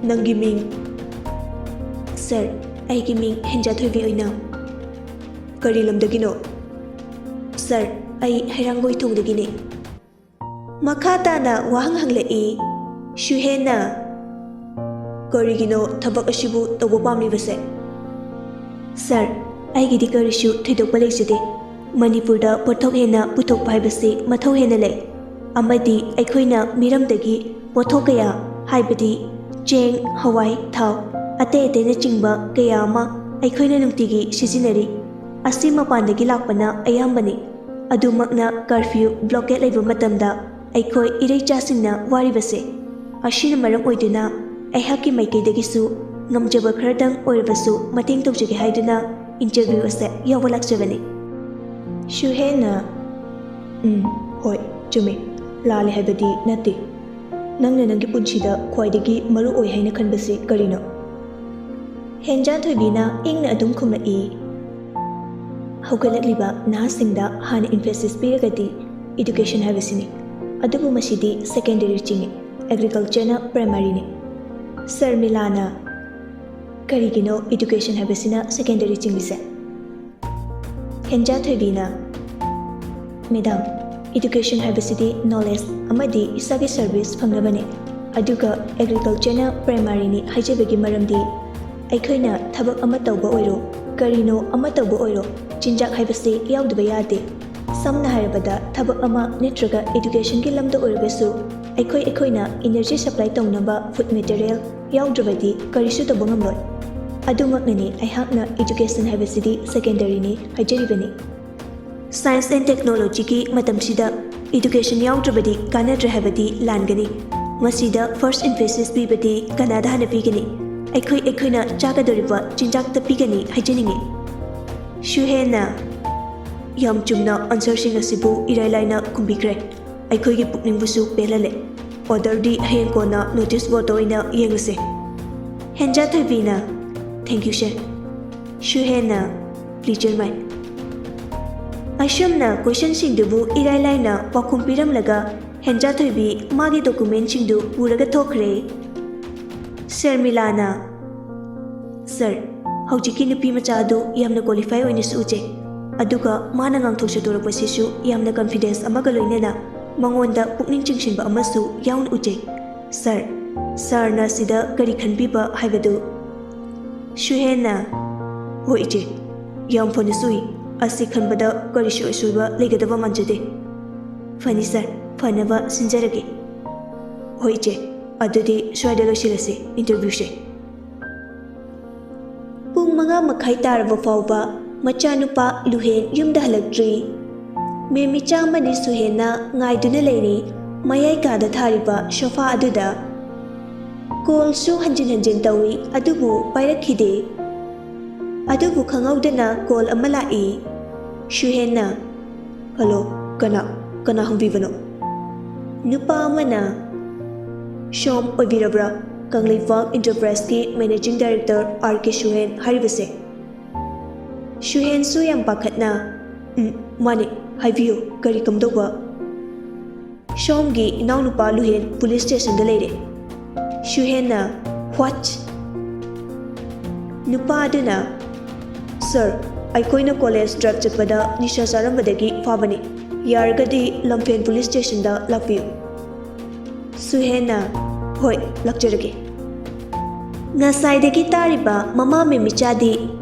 "ꯅꯪꯒꯤ ꯃꯤꯡ?" "Sir, ꯑꯩꯒꯤ ꯃꯤꯡ ꯍꯦꯟꯖꯥꯊꯣꯏꯕꯤ ꯑꯣꯏꯅꯝ꯫ ꯀꯔꯤ ꯂꯝꯗꯒꯤꯅꯣ? ꯁꯥꯔ, ꯑꯩ ꯍꯩꯔꯥꯡꯒꯣꯏ ꯊꯣꯡꯗꯒꯤꯅꯦ꯫ ꯃꯈꯥ ꯇꯥꯅ ꯋꯥꯍꯪ ꯍꯪꯂꯛꯏ, ꯁꯨꯍꯦꯟꯅ꯫ ꯀꯔꯤꯒꯤꯅꯣ ꯊꯕꯛ ꯑꯁꯤꯕꯨ ꯇꯧꯕ ꯄꯥꯝꯂꯤꯕꯁꯦ? ꯁꯥꯔ, ꯑꯩꯒꯤꯗꯤ ꯀꯔꯤꯁꯨ ꯊꯣꯏꯗꯣꯛꯄ ꯂꯩꯖꯗꯦ꯫ ꯃꯅꯤꯄꯨꯔꯗ ꯄꯣꯠꯊꯣꯛ ꯍꯦꯟꯅ ꯄꯨꯊꯣꯛꯄ ꯍꯥꯏꯕꯁꯤ ꯃꯊꯧ ꯍꯦꯟꯅ ꯂꯩ, ꯑꯃꯗꯤ ꯑꯩꯈꯣꯏꯅ ꯃꯤꯔꯝꯗꯒꯤ ꯄꯣꯠꯊꯣꯛ ꯀꯌꯥ, ꯍꯥꯏꯕꯗꯤ ꯆꯦꯡ, ꯍꯋꯥꯏ, ꯊꯥꯎ, ꯑꯇꯩ ꯑꯇꯩꯅꯆꯤꯡꯕ ꯀꯌꯥ ꯑꯃ ꯑꯩꯈꯣꯏꯅ ꯅꯨꯡꯇꯤꯒꯤ ꯁꯤꯖꯤꯟꯅꯔꯤ꯫ ꯑꯁꯤ ꯃꯄꯥꯟꯗꯒꯤ ꯂꯥꯛꯄꯅ ꯑꯌꯥꯝꯕꯅꯤ꯫ ꯑꯗꯨꯃꯛꯅ ꯀꯔꯐ꯭ꯌꯨ, ꯕ꯭ꯂꯣꯀꯦꯠ ꯂꯩꯕ ꯃꯇꯝꯗ ꯑꯩꯈꯣꯏ ꯏꯔꯩꯆꯥꯁꯤꯡꯅ ꯋꯥꯔꯤꯕꯁꯦ꯫ ꯑꯁꯤꯅ ꯃꯔꯝ ꯑꯣꯏꯗꯨꯅ ꯑꯩꯍꯥꯛꯀꯤ ꯃꯥꯏꯀꯩꯗꯒꯤꯁꯨ ꯉꯝꯖꯕ ꯈꯔꯗꯪ ꯑꯣꯏꯔꯕꯁꯨ ꯃꯇꯦꯡ ꯇꯧꯖꯒꯦ ꯍꯥꯏꯗꯨꯅ ꯏꯟꯇꯔꯚ꯭ꯌꯨ ꯑꯁꯦ ꯌꯥꯎꯕ ꯂꯥꯛꯆꯕꯅꯤ꯫ ꯁꯨꯍꯦꯟꯅ, ꯎꯝ, ꯍꯣꯏ, ꯆꯨꯝꯃꯤ꯫ ꯂꯥꯜꯂꯦ ꯍꯥꯏꯕꯗꯤ ꯅꯠꯇꯦ꯫ ꯅꯪꯅ ꯅꯪꯒꯤ ꯄꯨꯟꯁꯤꯗ ꯈ꯭ꯋꯥꯏꯗꯒꯤ ꯃꯔꯨ ꯑꯣꯏ ꯍꯥꯏꯅ ꯈꯟꯕꯁꯤ ꯀꯔꯤꯅꯣ? ꯍꯦꯟꯖꯥꯊꯣꯏꯕꯤꯅ ꯏꯪꯅ ꯑꯗꯨꯝ ꯈꯨꯝꯂꯛꯏ, ꯍꯧꯒꯠꯂꯛꯂꯤꯕ ꯅꯍꯥꯁꯤꯡꯗ ꯍꯥꯟꯅ emphasis ꯄꯤꯔꯒꯗꯤ education ꯍꯥꯏꯕꯁꯤꯅꯤ꯫ ꯑꯗꯨꯕꯨ ꯃꯁꯤꯗꯤ secondary ꯆꯤꯡꯏ, agricultureꯅ primaryꯅꯤ꯫ ꯁꯔꯃꯤꯂꯥꯅ, ꯀꯔꯤꯒꯤꯅꯣ education ꯍꯥꯏꯕꯁꯤꯅ secondary ꯆꯤꯡꯂꯤꯁꯦ? ꯍꯦꯟꯖꯥꯊꯣꯏꯕꯤꯅ, ꯃꯦꯗꯥꯝ, education ꯍꯥꯏꯕꯁꯤꯗꯤ knowledge ꯑꯃꯗꯤ ꯏꯁꯥꯒꯤ service ꯐꯪꯅꯕꯅꯤ꯫ ꯑꯗꯨꯒ agricultureꯅ primaryꯅꯤ ꯍꯥꯏꯖꯕꯒꯤ ꯃꯔꯝꯗꯤ ꯑꯩꯈꯣꯏꯅ ꯊꯕꯛ ꯑꯃ ꯇꯧꯕ ꯑꯣꯏꯔꯣ, ꯀꯔꯤꯅꯣ ꯑꯃ ꯇꯧꯕ ꯑꯣꯏꯔꯣ, ꯆꯤꯟꯖꯥꯛ ꯍꯥꯏꯕꯁꯤ ꯌꯥꯎꯗꯕ ꯌꯥꯗꯦ꯫ ꯁꯝꯅ ꯍꯥꯏꯔꯕꯗ ꯊꯕꯛ ꯑꯃ ꯅꯠꯇ꯭ꯔꯒ educationꯒꯤ ꯂꯝꯗ ꯑꯣꯏꯔꯒꯁꯨ ꯑꯩꯈꯣꯏ ꯑꯩꯈꯣꯏꯅ energy supply ꯇꯧꯅꯕ food material ꯌꯥꯎꯗ꯭ꯔꯕꯗꯤ ꯀꯔꯤꯁꯨ ꯇꯧꯕ ꯉꯝꯂꯣꯏ꯫ ꯑꯗꯨꯃꯛꯅꯅꯤ ꯑꯩꯍꯥꯛꯅ education ꯍꯥꯏꯕꯁꯤꯗꯤ secondaryꯅꯤ ꯍꯥꯏꯖꯔꯤꯕꯅꯤ꯫ Science and technologyꯒꯤ ꯃꯇꯝꯁꯤꯗ education ꯌꯥꯎꯗ꯭ꯔꯕꯗꯤ ꯀꯥꯟꯅꯗ꯭ꯔꯦ ꯍꯥꯏꯕꯗꯤ ꯂꯥꯟꯒꯅꯤ꯫ ꯃꯁꯤꯗ first emphasis ꯄꯤꯕꯗꯤ ꯀꯅꯥꯗ ꯍꯥꯟꯅ ꯄꯤꯒꯅꯤ? ꯑꯩꯈꯣꯏ ꯑꯩꯈꯣꯏꯅ ꯆꯥꯒꯗꯧꯔꯤꯕ ꯆꯤꯟꯖꯥꯛꯇ ꯄꯤꯒꯅꯤ ꯍꯥꯏꯖꯅꯤꯡꯉꯤ꯫ ꯁꯨꯍꯦꯟꯅ, ꯌꯥꯝ ꯆꯨꯝꯅ answerꯁꯤꯡ ꯑꯁꯤꯕꯨ ꯏꯔꯥꯏ ꯂꯥꯏꯅ ꯈꯨꯝꯕꯤꯈ꯭ꯔꯦ꯫ ꯑꯩꯈꯣꯏꯒꯤ ꯄꯨꯛꯅꯤꯡꯕꯨꯁꯨ ꯄꯦꯜꯍꯜꯂꯦ꯫ Orderꯗꯤ ꯍꯌꯦꯡ ꯀꯣꯟꯅ notice boardꯇ ꯑꯣꯏꯅ ꯌꯦꯡꯂꯁꯦ꯫ ꯍꯦꯟꯖꯥꯊꯣꯏꯕꯤꯅ, Thank you sir꯫ ꯁꯨꯍꯦꯟꯅ, Pleasure mine꯫ ꯑꯁꯨꯝꯅ questionꯁꯤꯡꯗꯨꯕꯨ ꯏꯔꯥꯏ ꯂꯥꯏꯅ ꯄꯥꯎꯈꯨꯝ ꯄꯤꯔꯝꯂꯒ ꯍꯦꯟꯖꯥꯊꯣꯏꯕꯤ ꯃꯥꯒꯤ documentꯁꯤꯡꯗꯨ ꯄꯨꯔꯒ ꯊꯣꯛꯈ꯭ꯔꯦ꯫ ꯁꯔꯃꯤꯂꯥꯅ, Sir, ꯍꯧꯖꯤꯛꯀꯤ ꯅꯨꯄꯤ ꯃꯆꯥ ꯑꯗꯨ ꯌꯥꯝꯅ ꯀ꯭ꯋꯥꯂꯤꯐꯥꯏ ꯑꯣꯏꯅꯁꯨ ꯎꯖꯩ, ꯑꯗꯨꯒ ꯃꯥꯅ ꯉꯥꯡꯊꯣꯛ ꯁꯛꯇꯣꯔꯛꯄꯁꯤꯁꯨ ꯌꯥꯝꯅ ꯀꯟꯐꯤꯗꯦꯟꯁ ꯑꯃꯒ ꯂꯣꯏꯅꯅ ꯃꯉꯣꯟꯗ ꯄꯨꯛꯅꯤꯡ ꯆꯤꯡꯁꯤꯟꯕ ꯑꯃꯁꯨ ꯌꯥꯎꯅ ꯎꯖꯩ꯫ ꯁꯥꯔ, ꯁꯥꯔꯅ ꯁꯤꯗ ꯀꯔꯤ ꯈꯟꯕꯤꯕ ꯍꯥꯏꯕꯗꯨ꯫ ꯁꯨꯍꯦꯟꯅ, "ꯍꯣꯏ ꯏꯆꯦ, ꯌꯥꯝ ꯐꯅꯁꯨ ꯎꯏ꯫ ꯑꯁꯤ ꯈꯟꯕꯗ ꯀꯔꯤꯁꯨ ꯑꯁꯣꯏꯕ ꯂꯩꯒꯗꯕ ꯃꯥꯟꯖꯗꯦ꯫ ꯐꯅꯤ ꯁꯥꯔ, ꯐꯅꯕ ꯁꯤꯟꯖꯔꯒꯦ꯫ ꯍꯣꯏ ꯏꯆꯦ, ꯑꯗꯨꯗꯤ ꯁ꯭ꯋꯥꯏꯗ ꯂꯣꯏꯁꯤꯜꯂꯁꯤ ꯏꯟꯇꯔꯚ꯭ꯌꯨꯁꯦ"꯫ ꯄꯨꯡ ꯃꯉꯥ ꯃꯈꯥꯏ ꯇꯥꯔꯕ ꯐꯥꯎꯕ ꯃꯆꯥꯅꯨꯄꯥ ꯂꯨꯍꯦꯟ ꯌꯨꯝꯗ ꯍꯜꯂꯛꯇ꯭ꯔꯤ꯫ ꯃꯦꯃꯤꯆꯥ ꯑꯃꯗꯤ ꯁꯨꯍꯦꯟꯅ ꯉꯥꯏꯗꯨꯅ ꯂꯩꯔꯤ ꯃꯌꯥꯏ ꯀꯥꯗ ꯊꯥꯔꯤꯕ ꯁꯣꯐꯥ ꯑꯗꯨꯗ꯫ ꯀꯣꯜꯁꯨ ꯍꯟꯖꯤꯟ ꯍꯟꯖꯤꯟ ꯇꯧꯏ, ꯑꯗꯨꯕꯨ ꯄꯥꯏꯔꯛꯈꯤꯗꯦ꯫ ꯑꯗꯨꯕꯨ ꯈꯪꯍꯧꯗꯅ ꯀꯣꯜ ꯑꯃ ꯂꯥꯛꯏ꯫ ꯁꯨꯍꯦꯟꯅ, "ꯍꯜꯂꯣ, ꯀꯅꯥ, ꯀꯅꯥ ꯍꯪꯕꯤꯕꯅꯣ?" ꯅꯨꯄꯥ ꯑꯃꯅ, "ꯁꯣꯝ ꯑꯣꯏꯕꯤꯔꯕ꯭ꯔꯥ? ꯀꯪꯂꯩꯄꯥꯛ ꯏꯟꯇꯔꯄ꯭ꯔꯥꯏꯁꯀꯤ ꯃꯦꯅꯦꯖꯤꯡ ꯗꯥꯏꯔꯦꯛꯇꯔ ꯑꯥꯔ ꯀꯦ ꯁꯨꯍꯦꯟ ꯍꯥꯏꯔꯤꯕꯁꯦ?" ꯁꯨꯍꯦꯟꯁꯨ ꯌꯥꯝ ꯄꯥꯈꯠꯅ, "ꯎꯝ, ꯃꯥꯅꯦ, ꯍꯥꯏꯕꯤꯌꯨ, ꯀꯔꯤ ꯀꯝꯗꯧꯕ?" "ꯁꯣꯝꯒꯤ ꯏꯅꯥꯎꯅꯨꯄꯥ ꯂꯨꯍꯦꯟ ꯄꯨꯂꯤꯁ ꯁ꯭ꯇꯦꯁꯟꯗ ꯂꯩꯔꯦ"꯫ ꯁꯨꯍꯦꯟꯅ, "What?" ꯅꯨꯄꯥ ꯑꯗꯨꯅ, "ꯁꯥꯔ, ꯑꯩꯈꯣꯏꯅ ꯀꯣꯂꯦꯖ ꯗ꯭ꯔꯥꯏꯚ ꯆꯠꯄꯗ ꯅꯤꯁꯥ ꯆꯥꯔꯝꯕꯗꯒꯤ ꯐꯥꯕꯅꯤ꯫ ꯌꯥꯔꯒꯗꯤ ꯂꯝꯐꯦꯜ ꯄꯨꯂꯤꯁ ꯁ꯭ꯇꯦꯁꯟꯗ ꯂꯥꯛꯄꯤꯌꯨ"꯫ ꯁꯨꯍꯦꯟꯅ, "ꯍꯣꯏ, ꯂꯥꯛꯆꯔꯒꯦ"꯫ ꯉꯁꯥꯏꯗꯒꯤ ꯇꯥꯔꯤꯕ ꯃꯃꯥ ꯃꯦꯃꯤꯆꯥꯗꯤ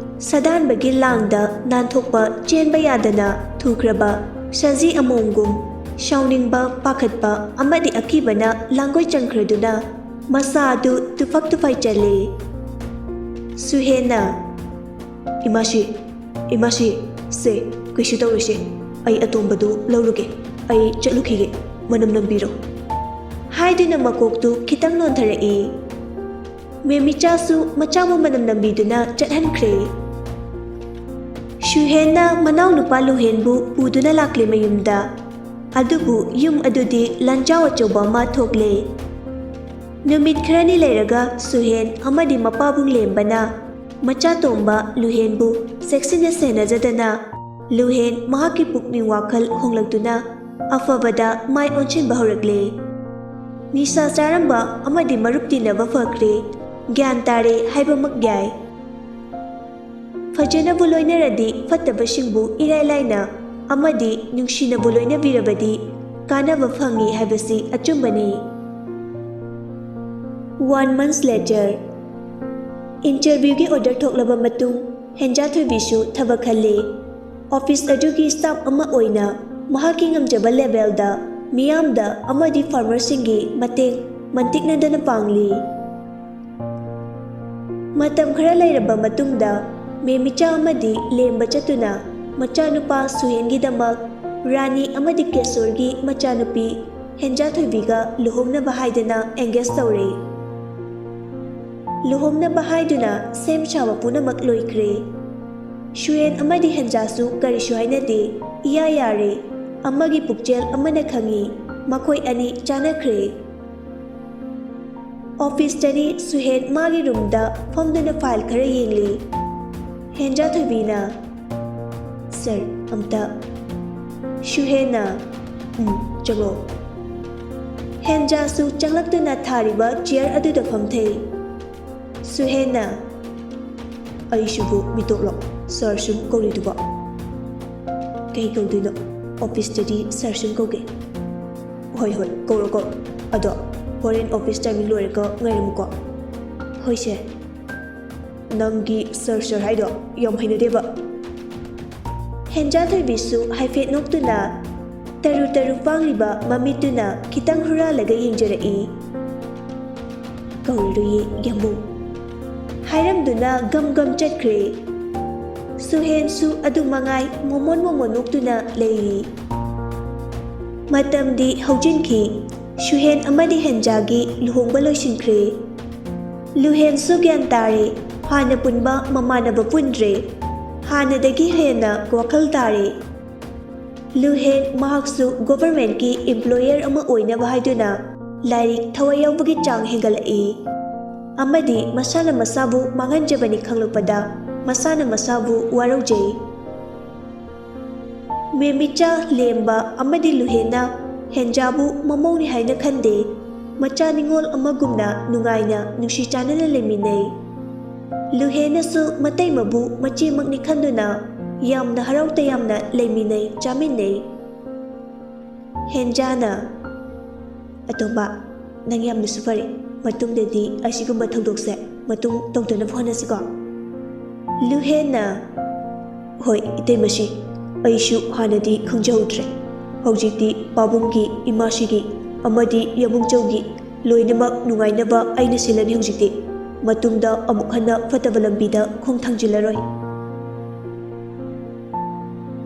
ꯁꯥꯗꯥꯟꯕꯒꯤ ꯂꯥꯡꯗ ꯅꯥꯟꯊꯣꯛꯄ ꯆꯦꯟꯕ ꯌꯥꯗꯅ ꯊꯨꯈ꯭ꯔꯕ ꯁꯖꯤ ꯑꯃꯣꯝꯒꯨꯝ ꯁꯥꯎꯅꯤꯡꯕ, ꯄꯥꯈꯠꯄ ꯑꯃꯗꯤ ꯑꯀꯤꯕꯅ ꯂꯥꯡꯒꯣꯏ ꯆꯪꯈ꯭ꯔꯗꯨꯅ ꯃꯁꯥ ꯑꯗꯨ ꯇꯨꯐꯛ ꯇꯨꯐꯥꯏ ꯆꯜꯂꯤ꯫ ꯁꯨꯍꯦꯟꯅ, "ꯏꯃꯥꯁꯤ, ꯏꯃꯥꯁꯤ, ꯁꯦ, ꯀꯩꯁꯨ ꯇꯧꯔꯣꯏꯁꯦ꯫ ꯑꯩ ꯑꯇꯣꯝꯕꯗꯨ ꯂꯧꯔꯨꯒꯦ꯫ ꯑꯩ ꯆꯠꯂꯨꯈꯤꯒꯦ꯫ ꯃꯅꯝ ꯅꯝꯕꯤꯔꯣ"꯫ ꯍꯥꯏꯗꯨꯅ ꯃꯀꯣꯛꯇꯨ ꯈꯤꯇꯪ ꯅꯣꯟꯊꯔꯛꯏ꯫ ꯃꯦꯃꯤꯆꯥꯁꯨ ꯃꯆꯥꯕꯨ ꯃꯅꯝ ꯅꯝꯕꯤꯗꯨꯅ ꯆꯠꯍꯟꯈ꯭ꯔꯦ꯫ ꯁꯨꯍꯦꯟꯅ ꯃꯅꯥꯎꯅꯨꯄꯥ ꯂꯨꯍꯦꯟꯕꯨ ꯄꯨꯗꯨꯅ ꯂꯥꯛꯂꯦ ꯃꯌꯨꯝꯗ꯫ ꯑꯗꯨꯕꯨ ꯌꯨꯝ ꯑꯗꯨꯗꯤ ꯂꯥꯟꯖꯥꯎ ꯑꯆꯧꯕ ꯑꯃ ꯊꯣꯛꯂꯦ꯫ ꯅꯨꯃꯤꯠ ꯈꯔꯅꯤ ꯂꯩꯔꯒ ꯁꯨꯍꯦꯟ ꯑꯃꯗꯤ ꯃꯄꯥꯕꯨꯡ ꯂꯦꯝꯕꯅ ꯃꯆꯥꯇꯣꯝꯕ ꯂꯨꯍꯦꯟꯕꯨ ꯆꯦꯛꯁꯤꯟꯅ ꯁꯦꯟꯅꯖꯗꯅ ꯂꯨꯍꯦꯟ ꯃꯍꯥꯛꯀꯤ ꯄꯨꯛꯅꯤꯡ ꯋꯥꯈꯜ ꯍꯣꯡꯂꯛꯇꯨꯅ ꯑꯐꯕꯗ ꯃꯥꯏ ꯑꯣꯟꯁꯤꯟꯕ ꯍꯧꯔꯛꯂꯦ꯫ ꯅꯤꯁꯥ ꯆꯥꯔꯝꯕ ꯑꯃꯗꯤ ꯃꯔꯨꯞ ꯇꯤꯟꯅꯕ ꯐꯈ꯭ꯔꯦ, ꯒ꯭ꯌꯥꯟ ꯇꯥꯔꯦ ꯍꯥꯏꯕꯃꯛ ꯌꯥꯏ꯫ ꯐꯖꯅꯕꯨ ꯂꯣꯏꯅꯔꯗꯤ ꯐꯠꯇꯕꯁꯤꯡꯕꯨ ꯏꯔꯥꯏ ꯂꯥꯏꯅ ꯑꯃꯗꯤ ꯅꯨꯡꯁꯤꯅꯕꯨ ꯂꯣꯏꯅꯕꯤꯔꯕꯗꯤ ꯀꯥꯟꯅꯕ ꯐꯪꯏ ꯍꯥꯏꯕꯁꯤ ꯑꯆꯨꯝꯕꯅꯤ꯫ One month later, interview ꯒꯤ order ꯊꯣꯛꯂꯕ ꯃꯇꯨꯡ ꯍꯦꯟꯖꯥ ꯊꯣꯏꯕꯤꯁꯨ ꯊꯕꯛ ꯈꯜꯂꯤ꯫ Office ꯑꯗꯨꯒꯤ staff ꯑꯃ ꯑꯣꯏꯅ ꯃꯍꯥꯛꯀꯤ ꯉꯝꯖꯕ level ꯗ ꯃꯤꯌꯥꯝꯗ ꯑꯃꯗꯤ farmer ꯁꯤꯡꯒꯤ ꯃꯇꯦꯡ ꯃꯟꯇꯤꯛꯅꯗꯅ ꯄꯥꯡꯂꯤ꯫ ꯃꯇꯝ ꯈꯔ ꯂꯩꯔꯕ ꯃꯇꯨꯡꯗ ꯃꯦꯃꯤꯆꯥ ꯑꯃꯗꯤ ꯂꯦꯝꯕ ꯆꯠꯇꯨꯅ ꯃꯆꯥꯅꯨꯄꯥ ꯁꯨꯍꯦꯟꯒꯤꯗꯃꯛ ꯔꯥꯅꯤ ꯑꯃꯗꯤ ꯀꯦꯁꯣꯔꯒꯤ ꯃꯆꯥꯅꯨꯄꯤ ꯍꯦꯟꯖꯥ ꯊꯣꯏꯕꯤꯒ ꯂꯨꯍꯣꯡꯅꯕ ꯍꯥꯏꯗꯅ engage ꯇꯧꯔꯦ꯫ ꯂꯨꯍꯣꯡꯅꯕ ꯍꯥꯏꯗꯨꯅ ꯁꯦꯝ ꯁꯥꯕ ꯄꯨꯝꯅꯃꯛ ꯂꯣꯏꯈ꯭ꯔꯦ꯫ ꯁꯨꯍꯦꯟ ꯑꯃꯗꯤ ꯍꯦꯟꯖꯥꯁꯨ ꯀꯔꯤꯁꯨ ꯍꯥꯏꯅꯗꯦ, ꯏꯌꯥ ꯌꯥꯔꯦ꯫ ꯑꯃꯒꯤ ꯄꯨꯛꯆꯦꯜ ꯑꯃꯅ ꯈꯪꯏ, ꯃꯈꯣꯏ ꯑꯅꯤ ꯆꯥꯟꯅꯈ꯭ꯔꯦ꯫ Office ꯇꯗꯤ ꯁꯨꯍꯦꯟ ꯃꯥꯒꯤ room ꯗ ꯐꯝꯗꯨꯅ file ꯈꯔ ꯌꯦꯡꯂꯤ꯫ ꯍꯦꯟꯖꯥ ꯊꯣꯏꯕꯤꯅ, "Sir, ꯑꯝꯇ꯫" ꯁꯨꯍꯦꯟꯅ, "ꯎꯝ, ꯆꯪꯂꯛꯑꯣ꯫" ꯍꯦꯟꯖꯥꯁꯨ ꯆꯪꯂꯛꯇꯨꯅ ꯊꯥꯔꯤꯕ chair ꯑꯗꯨꯗ ꯐꯝꯊꯩ꯫ ꯁꯨꯍꯦꯟꯅ, "ꯑꯩꯁꯤꯕꯨ ꯃꯤꯇꯣꯞꯂꯣ? Sir ꯁꯨꯝ ꯀꯧꯔꯤꯗꯨꯕꯣ?" "ꯀꯩ ꯀꯧꯗꯣꯏꯅꯣ? Office ꯇꯗꯤ sir ꯁꯨꯝ ꯀꯧꯒꯦ꯫" "ꯍꯣꯏ, ꯍꯣꯏ, ꯀꯧꯔꯣ, ꯀꯧꯔꯣ꯫ ꯑꯗꯣ ꯍꯣꯔꯦꯟ office timing ꯂꯣꯏꯔꯒ ꯉꯥꯏꯔꯝꯃꯨꯀꯣ꯫" "ꯍꯣꯏ, sir꯫" "ꯅꯪꯒꯤ sir, sir ꯍꯥꯏꯗꯣ ꯌꯥꯝ ꯍꯩꯅꯗꯦꯕ꯫" ꯍꯦꯟꯖꯥ ꯊꯣꯏꯕꯤꯁꯨ ꯍꯥꯏꯐꯦꯠ ꯅꯣꯛꯇꯨꯅ ꯇꯔꯨ ꯇꯔꯨ ꯄꯥꯡꯂꯤꯕ ꯃꯃꯤꯠꯇꯨꯅ ꯈꯤꯇꯪ ꯍꯨꯔꯥꯜꯂꯒ ꯌꯦꯡꯖꯔꯛꯏ꯫ "ꯀꯧꯔꯔꯣꯏꯌꯦ, ꯌꯥꯝꯕꯨꯡ꯫" ꯍꯥꯏꯔꯝꯗꯨꯅ ꯒꯝ ꯒꯝ ꯆꯠꯈ꯭ꯔꯦ꯫ ꯁꯨꯍꯦꯟꯁꯨ ꯑꯗꯨ ꯃꯉꯥꯏ ꯃꯣꯃꯣꯟ ꯃꯣꯃꯣꯟ ꯅꯣꯛꯇꯨꯅ ꯂꯩꯔꯤ꯫ ꯃꯇꯝꯗꯤ ꯍꯧꯖꯤꯟꯈꯤ꯫ ꯁꯨꯍꯦꯟ ꯑꯃꯗꯤ ꯍꯦꯟꯖꯥꯒꯤ ꯂꯨꯍꯣꯡꯕ ꯂꯣꯏꯁꯤꯟꯈ꯭ꯔꯦ꯫ ꯂꯨꯍꯦꯟꯁꯨ ꯒ꯭ꯌꯥꯟ ꯇꯥꯔꯦ꯫ ꯍꯥꯟꯅ ꯄꯨꯟꯕ ꯃꯃꯥꯟꯅꯕ ꯄꯨꯟꯗ꯭ꯔꯦ꯫ ꯍꯥꯟꯅꯗꯒꯤ ꯍꯦꯟꯅ ꯋꯥꯈꯜ ꯇꯥꯔꯦ꯫ ꯂꯨꯍꯦꯟ ꯃꯍꯥꯛꯁꯨ government ꯀꯤ employer ꯑꯃ ꯑꯣꯏꯅꯕ ꯍꯥꯏꯗꯨꯅ ꯂꯥꯏꯔꯤꯛ ꯊꯋꯥꯏ ꯌꯥꯎꯕꯒꯤ ꯆꯥꯡ ꯍꯦꯟꯒꯠꯂꯛꯏ꯫ ꯑꯃꯗꯤ ꯃꯁꯥꯅ ꯃꯁꯥꯕꯨ ꯃꯥꯡꯍꯟꯖꯕꯅꯤ ꯈꯪꯂꯛꯄꯗ ꯃꯁꯥꯅ ꯃꯁꯥꯕꯨ ꯋꯥꯔꯧꯖꯩ꯫ ꯃꯦꯃꯤꯆꯥ, ꯂꯦꯝꯕ ꯑꯃꯗꯤ ꯂꯨꯍꯦꯟꯅ ꯍꯦꯟꯖꯥꯕꯨ ꯃꯃꯧꯅꯤ ꯍꯥꯏꯅ ꯈꯟꯗꯦ꯫ ꯃꯆꯥ ꯅꯤꯉꯣꯜ ꯑꯃꯒꯨꯝꯅ ꯅꯨꯡꯉꯥꯏꯅ ꯅꯨꯡꯁꯤ ꯆꯥꯟꯅꯅ ꯂꯩꯃꯤꯟꯅꯩ꯫ ꯂꯨꯍꯦꯟꯅꯁꯨ ꯃꯇꯩꯃꯕꯨ ꯃꯆꯦꯃꯛꯅꯤ ꯈꯟꯗꯨꯅ ꯌꯥꯝꯅ ꯍꯔꯥꯎ ꯇꯌꯥꯝꯅ ꯂꯩꯃꯤꯟꯅꯩ, ꯆꯥꯃꯤꯟꯅꯩ꯫ ꯍꯦꯟꯖꯥꯅ, "ꯑꯇꯣꯝꯕ, ꯅꯪ ꯌꯥꯝꯅꯁꯨ ꯐꯔꯦ꯫ ꯃꯇꯨꯡꯗꯗꯤ ꯑꯁꯤꯒꯨꯝꯕ ꯊꯧꯗꯣꯛꯁꯦ ꯃꯇꯨꯡ ꯇꯧꯗꯅꯕ ꯍꯣꯠꯅꯁꯤꯀꯣ?" ꯂꯨꯍꯦꯟꯅ, "ꯍꯣꯏ, ꯏꯇꯩꯃꯁꯤ, ꯑꯩꯁꯨ ꯍꯥꯟꯅꯗꯤ ꯈꯪꯖꯍꯧꯗ꯭ꯔꯦ꯫ ꯍꯧꯖꯤꯛꯇꯤ ꯄꯥꯕꯨꯡꯒꯤ, ꯏꯃꯥꯁꯤꯒꯤ ꯑꯃꯗꯤ ꯌꯥꯃꯨꯡꯆꯧꯒꯤ ꯂꯣꯏꯅꯃꯛ ꯅꯨꯡꯉꯥꯏꯅꯕ ꯑꯩꯅ ꯁꯤꯜꯂꯅꯤ ꯍꯧꯖꯤꯛꯇꯤ꯫ ꯃꯇꯨꯡꯗ ꯑꯃꯨꯛ ꯍꯟꯅ ꯐꯠꯇꯕ ꯂꯝꯕꯤꯗ ꯈꯣꯡ ꯊꯥꯡꯖꯤꯜꯂꯔꯣꯏ꯫"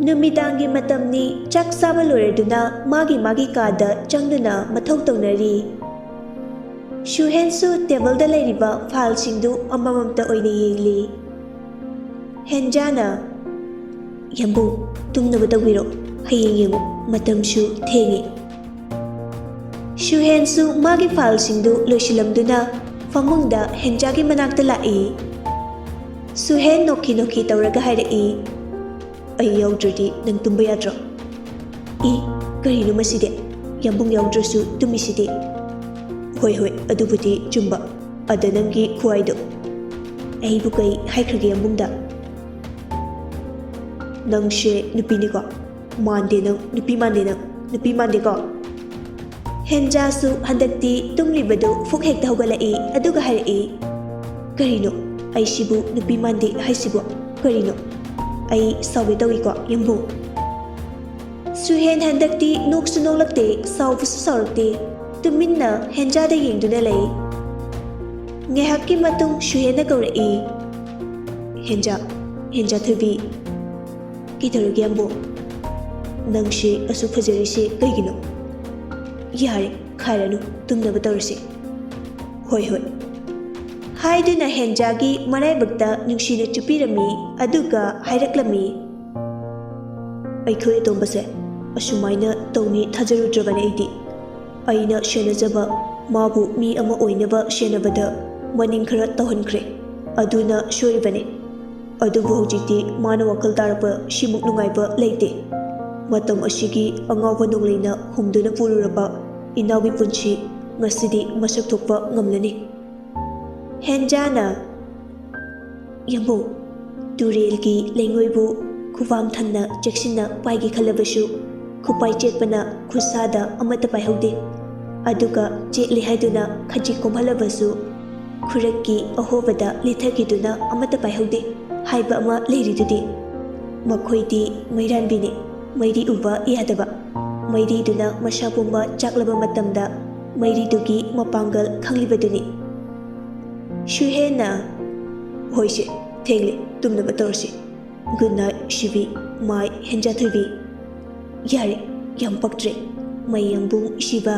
ꯅꯨꯃꯤꯗꯥꯡꯒꯤ ꯃꯇꯝꯅꯤ꯫ ꯆꯥꯛ ꯆꯥꯕ ꯂꯣꯏꯔꯗꯨꯅ ꯃꯥꯒꯤ ꯃꯥꯒꯤ ꯀꯥꯗ ꯆꯪꯗꯨꯅ ꯃꯊꯧ ꯇꯧꯅꯔꯤ꯫ ꯁꯨꯍꯦꯟꯁꯨ ꯇꯦꯕꯜꯗ ꯂꯩꯔꯤꯕ ꯐꯥꯏꯜꯁꯤꯡꯗꯨ ꯑꯃꯃꯝꯇ ꯑꯣꯏꯅ ꯌꯦꯡꯂꯤ꯫ ꯍꯦꯟꯖꯥꯅ, "ꯌꯥꯝꯕꯨꯡ, ꯇꯨꯝꯅꯕ ꯇꯧꯕꯤꯔꯣ꯫ ꯍꯌꯦꯡ ꯌꯦꯡꯉꯨ, ꯃꯇꯝꯁꯨ ꯊꯦꯡꯉꯦ꯫" ꯁꯨꯍꯦꯟꯁꯨ ꯃꯥꯒꯤ ꯐꯥꯏꯜꯁꯤꯡꯗꯨ ꯂꯣꯏꯁꯤꯜꯂꯝꯗꯨꯅ ꯐꯃꯨꯡꯗ ꯍꯦꯟꯖꯥꯒꯤ ꯃꯅꯥꯛꯇ ꯂꯥꯛꯏ꯫ ꯁꯨꯍꯦꯟ ꯅꯣꯛꯈꯤ ꯅꯣꯛꯈꯤ ꯇꯧꯔꯒ ꯍꯥꯏꯔꯛꯏ, "ꯑꯩ ꯌꯥꯎꯗ꯭ꯔꯗꯤ ꯅꯪ ꯇꯨꯝꯕ ꯌꯥꯗ꯭ꯔꯣ?" "ꯏ, ꯀꯔꯤꯅꯣ ꯃꯁꯤꯗꯤ? ꯌꯥꯝꯕꯨꯡ ꯌꯥꯎꯗ꯭ꯔꯁꯨ ꯇꯨꯝꯃꯤꯁꯤꯗꯤ꯫" "ꯍꯣꯏ, ꯍꯣꯏ, ꯑꯗꯨꯕꯨꯗꯤ ꯆꯨꯝꯕ꯫ ꯑꯗ ꯅꯪꯒꯤ ꯈꯨꯍꯥꯏꯗꯣ?" "ꯑꯩꯕꯨ ꯀꯩ ꯍꯥꯏꯈ꯭ꯔꯒꯦ ꯌꯥꯝꯕꯨꯡꯗ?" "ꯅꯪꯁꯦ ꯅꯨꯄꯤꯅꯤꯀꯣ? ꯃꯥꯟꯗꯦ ꯅꯪ, ꯅꯨꯄꯤ ꯃꯥꯟꯗꯦ ꯅꯪ, ꯅꯨꯄꯤ ꯃꯥꯟꯗꯦꯀꯣ?" ꯍꯦꯟꯖꯥꯁꯨ ꯍꯟꯗꯛꯇꯤ ꯇꯨꯝꯂꯤꯕꯗꯨ ꯐꯨꯛ ꯍꯦꯛꯇ ꯍꯧꯒꯠꯂꯛꯏ, ꯑꯗꯨꯒ ꯍꯥꯏꯔꯛꯏ, "ꯀꯔꯤꯅꯣ? ꯑꯩꯁꯤꯕꯨ ꯅꯨꯄꯤ ꯃꯥꯟꯗꯦ ꯍꯥꯏꯁꯤꯕꯨ? ꯀꯔꯤꯅꯣ? ꯑꯩ ꯁꯥꯎꯒꯦ ꯇꯧꯏꯀꯣ, ꯌꯥꯝꯕꯨꯡ?" ꯁꯨꯍꯦꯟ ꯍꯟꯗꯛꯇꯤ ꯅꯣꯛꯁꯨ ꯅꯣꯛꯂꯛꯇꯦ, ꯁꯥꯎꯕꯁꯨ ꯁꯥꯎꯔꯛꯇꯦ꯫ ꯇꯨꯃꯤꯟꯅ ꯍꯦꯟꯖꯥꯗ ꯌꯦꯡꯗꯨꯅ ꯂꯩ꯫ ꯉꯥꯏꯍꯥꯛꯀꯤ ꯃꯇꯨꯡ ꯁꯨꯍꯦꯟꯅ ꯀꯧꯔꯛꯏ, "ꯍꯦꯟꯖꯥ, ꯍꯦꯟꯖꯥ ꯊꯣꯏꯕꯤ꯫" "ꯀꯩꯗꯧꯔꯒꯦ ꯑꯝꯕꯣ? ꯅꯪꯁꯦ ꯑꯁꯨꯛ ꯐꯖꯔꯤꯁꯦ ꯀꯩꯒꯤꯅꯣ? ꯌꯥꯔꯦ, ꯈꯥꯏꯔꯅꯨ, ꯇꯨꯝꯅꯕ ꯇꯧꯔꯁꯤ꯫" "ꯍꯣꯏ, ꯍꯣꯏ꯫" ꯍꯥꯏꯗꯨꯅ ꯍꯦꯟꯖꯥꯒꯤ ꯃꯔꯥꯏꯕꯛꯇ ꯅꯨꯡꯁꯤꯅ ꯆꯨꯞꯄꯤꯔꯝꯃꯤ, ꯑꯗꯨꯒ ꯍꯥꯏꯔꯛꯂꯝꯃꯤ, "ꯑꯩꯈꯣꯏ ꯑꯇꯣꯝꯕꯁꯦ ꯑꯁꯨꯃꯥꯏꯅ ꯇꯧꯅꯤ ꯊꯥꯖꯔꯨꯗ꯭ꯔꯕꯅꯦ ꯑꯩꯗꯤ꯫ ꯑꯩꯅ ꯁꯦꯟꯅꯖꯕ ꯃꯥꯕꯨ ꯃꯤ ꯑꯃ ꯑꯣꯏꯅꯕ ꯁꯦꯟꯅꯕꯗ ꯃꯅꯤꯡ ꯈꯔ ꯇꯧꯍꯟꯈ꯭ꯔꯦ꯫ ꯑꯗꯨꯅ ꯁꯣꯏꯔꯤꯕꯅꯦ꯫ ꯑꯗꯨꯕꯨ ꯍꯧꯖꯤꯛꯇꯤ ꯃꯥꯅ ꯋꯥꯈꯜ ꯇꯥꯔꯛꯄ ꯁꯤꯃꯨꯛ ꯅꯨꯡꯉꯥꯏꯕ ꯂꯩꯇꯦ꯫ ꯃꯇꯝ ꯑꯁꯤꯒꯤ ꯑꯉꯥꯎꯕ ꯅꯣꯡꯂꯩꯅ ꯍꯨꯝꯗꯨꯅ ꯄꯨꯔꯨꯔꯕ ꯏꯅꯥꯎꯒꯤ ꯄꯨꯟꯁꯤ ꯉꯁꯤꯗꯤ ꯃꯁꯛ ꯊꯣꯛꯄ ꯉꯝꯂꯅꯤ꯫" ꯍꯦꯟꯖꯥꯅ, ꯌꯥꯝꯕꯨꯡ, ꯇꯨꯔꯦꯜꯒꯤ ꯂꯩꯉꯣꯏꯕꯨ ꯈꯨꯕꯥꯝ ꯊꯟꯅ ꯆꯦꯛꯁꯤꯟꯅ ꯄꯥꯏꯒꯦ ꯈꯜꯂꯕꯁꯨ, ꯈꯨꯄꯥꯏ ꯆꯦꯠꯄꯅ ꯈꯨꯠꯁꯥꯗ ꯑꯃꯠꯇ ꯄꯥꯏꯍꯧꯗꯦ꯫ ꯑꯗꯨꯒ ꯆꯦꯠꯂꯤ ꯍꯥꯏꯗꯨꯅ ꯈꯖꯤꯛ ꯀꯣꯝꯍꯜꯂꯕꯁꯨ, ꯈꯨꯔꯛꯀꯤ ꯑꯍꯣꯕꯗ ꯂꯤꯊꯈꯤꯗꯨꯅ ꯑꯃꯠꯇ ꯄꯥꯏꯍꯧꯗꯦ ꯍꯥꯏꯕ ꯑꯃ ꯂꯩꯔꯤꯗꯨꯗꯤ꯫ ꯃꯈꯣꯏꯗꯤ ꯃꯩꯔꯥꯟꯕꯤꯅꯤ, ꯃꯩꯔꯤ ꯎꯕ ꯌꯥꯗꯕ꯫ ꯃꯩꯔꯤꯗꯨꯅ ꯃꯁꯥ ꯄꯨꯝꯕ ꯆꯥꯛꯂꯕ ꯃꯇꯝꯗ ꯃꯩꯔꯤꯗꯨꯒꯤ ꯃꯄꯥꯡꯒꯜ ꯈꯪꯂꯤꯕꯗꯨꯅꯤ꯫ ꯁꯨꯍꯦꯟꯅ, "ꯍꯣꯏꯁꯦ, ꯊꯦꯡꯂꯦ, ꯇꯨꯝꯅꯕ ꯇꯧꯔꯁꯤ꯫ Good night, ꯁꯤꯕꯤ, my ꯍꯦꯟꯖꯥꯊꯣꯏꯕꯤ꯫" "ꯌꯥꯔꯦ, ꯌꯥꯝ ꯄꯛꯇ꯭ꯔꯦ, ꯃꯌꯥꯝꯕꯨꯡ ꯁꯤꯕ꯫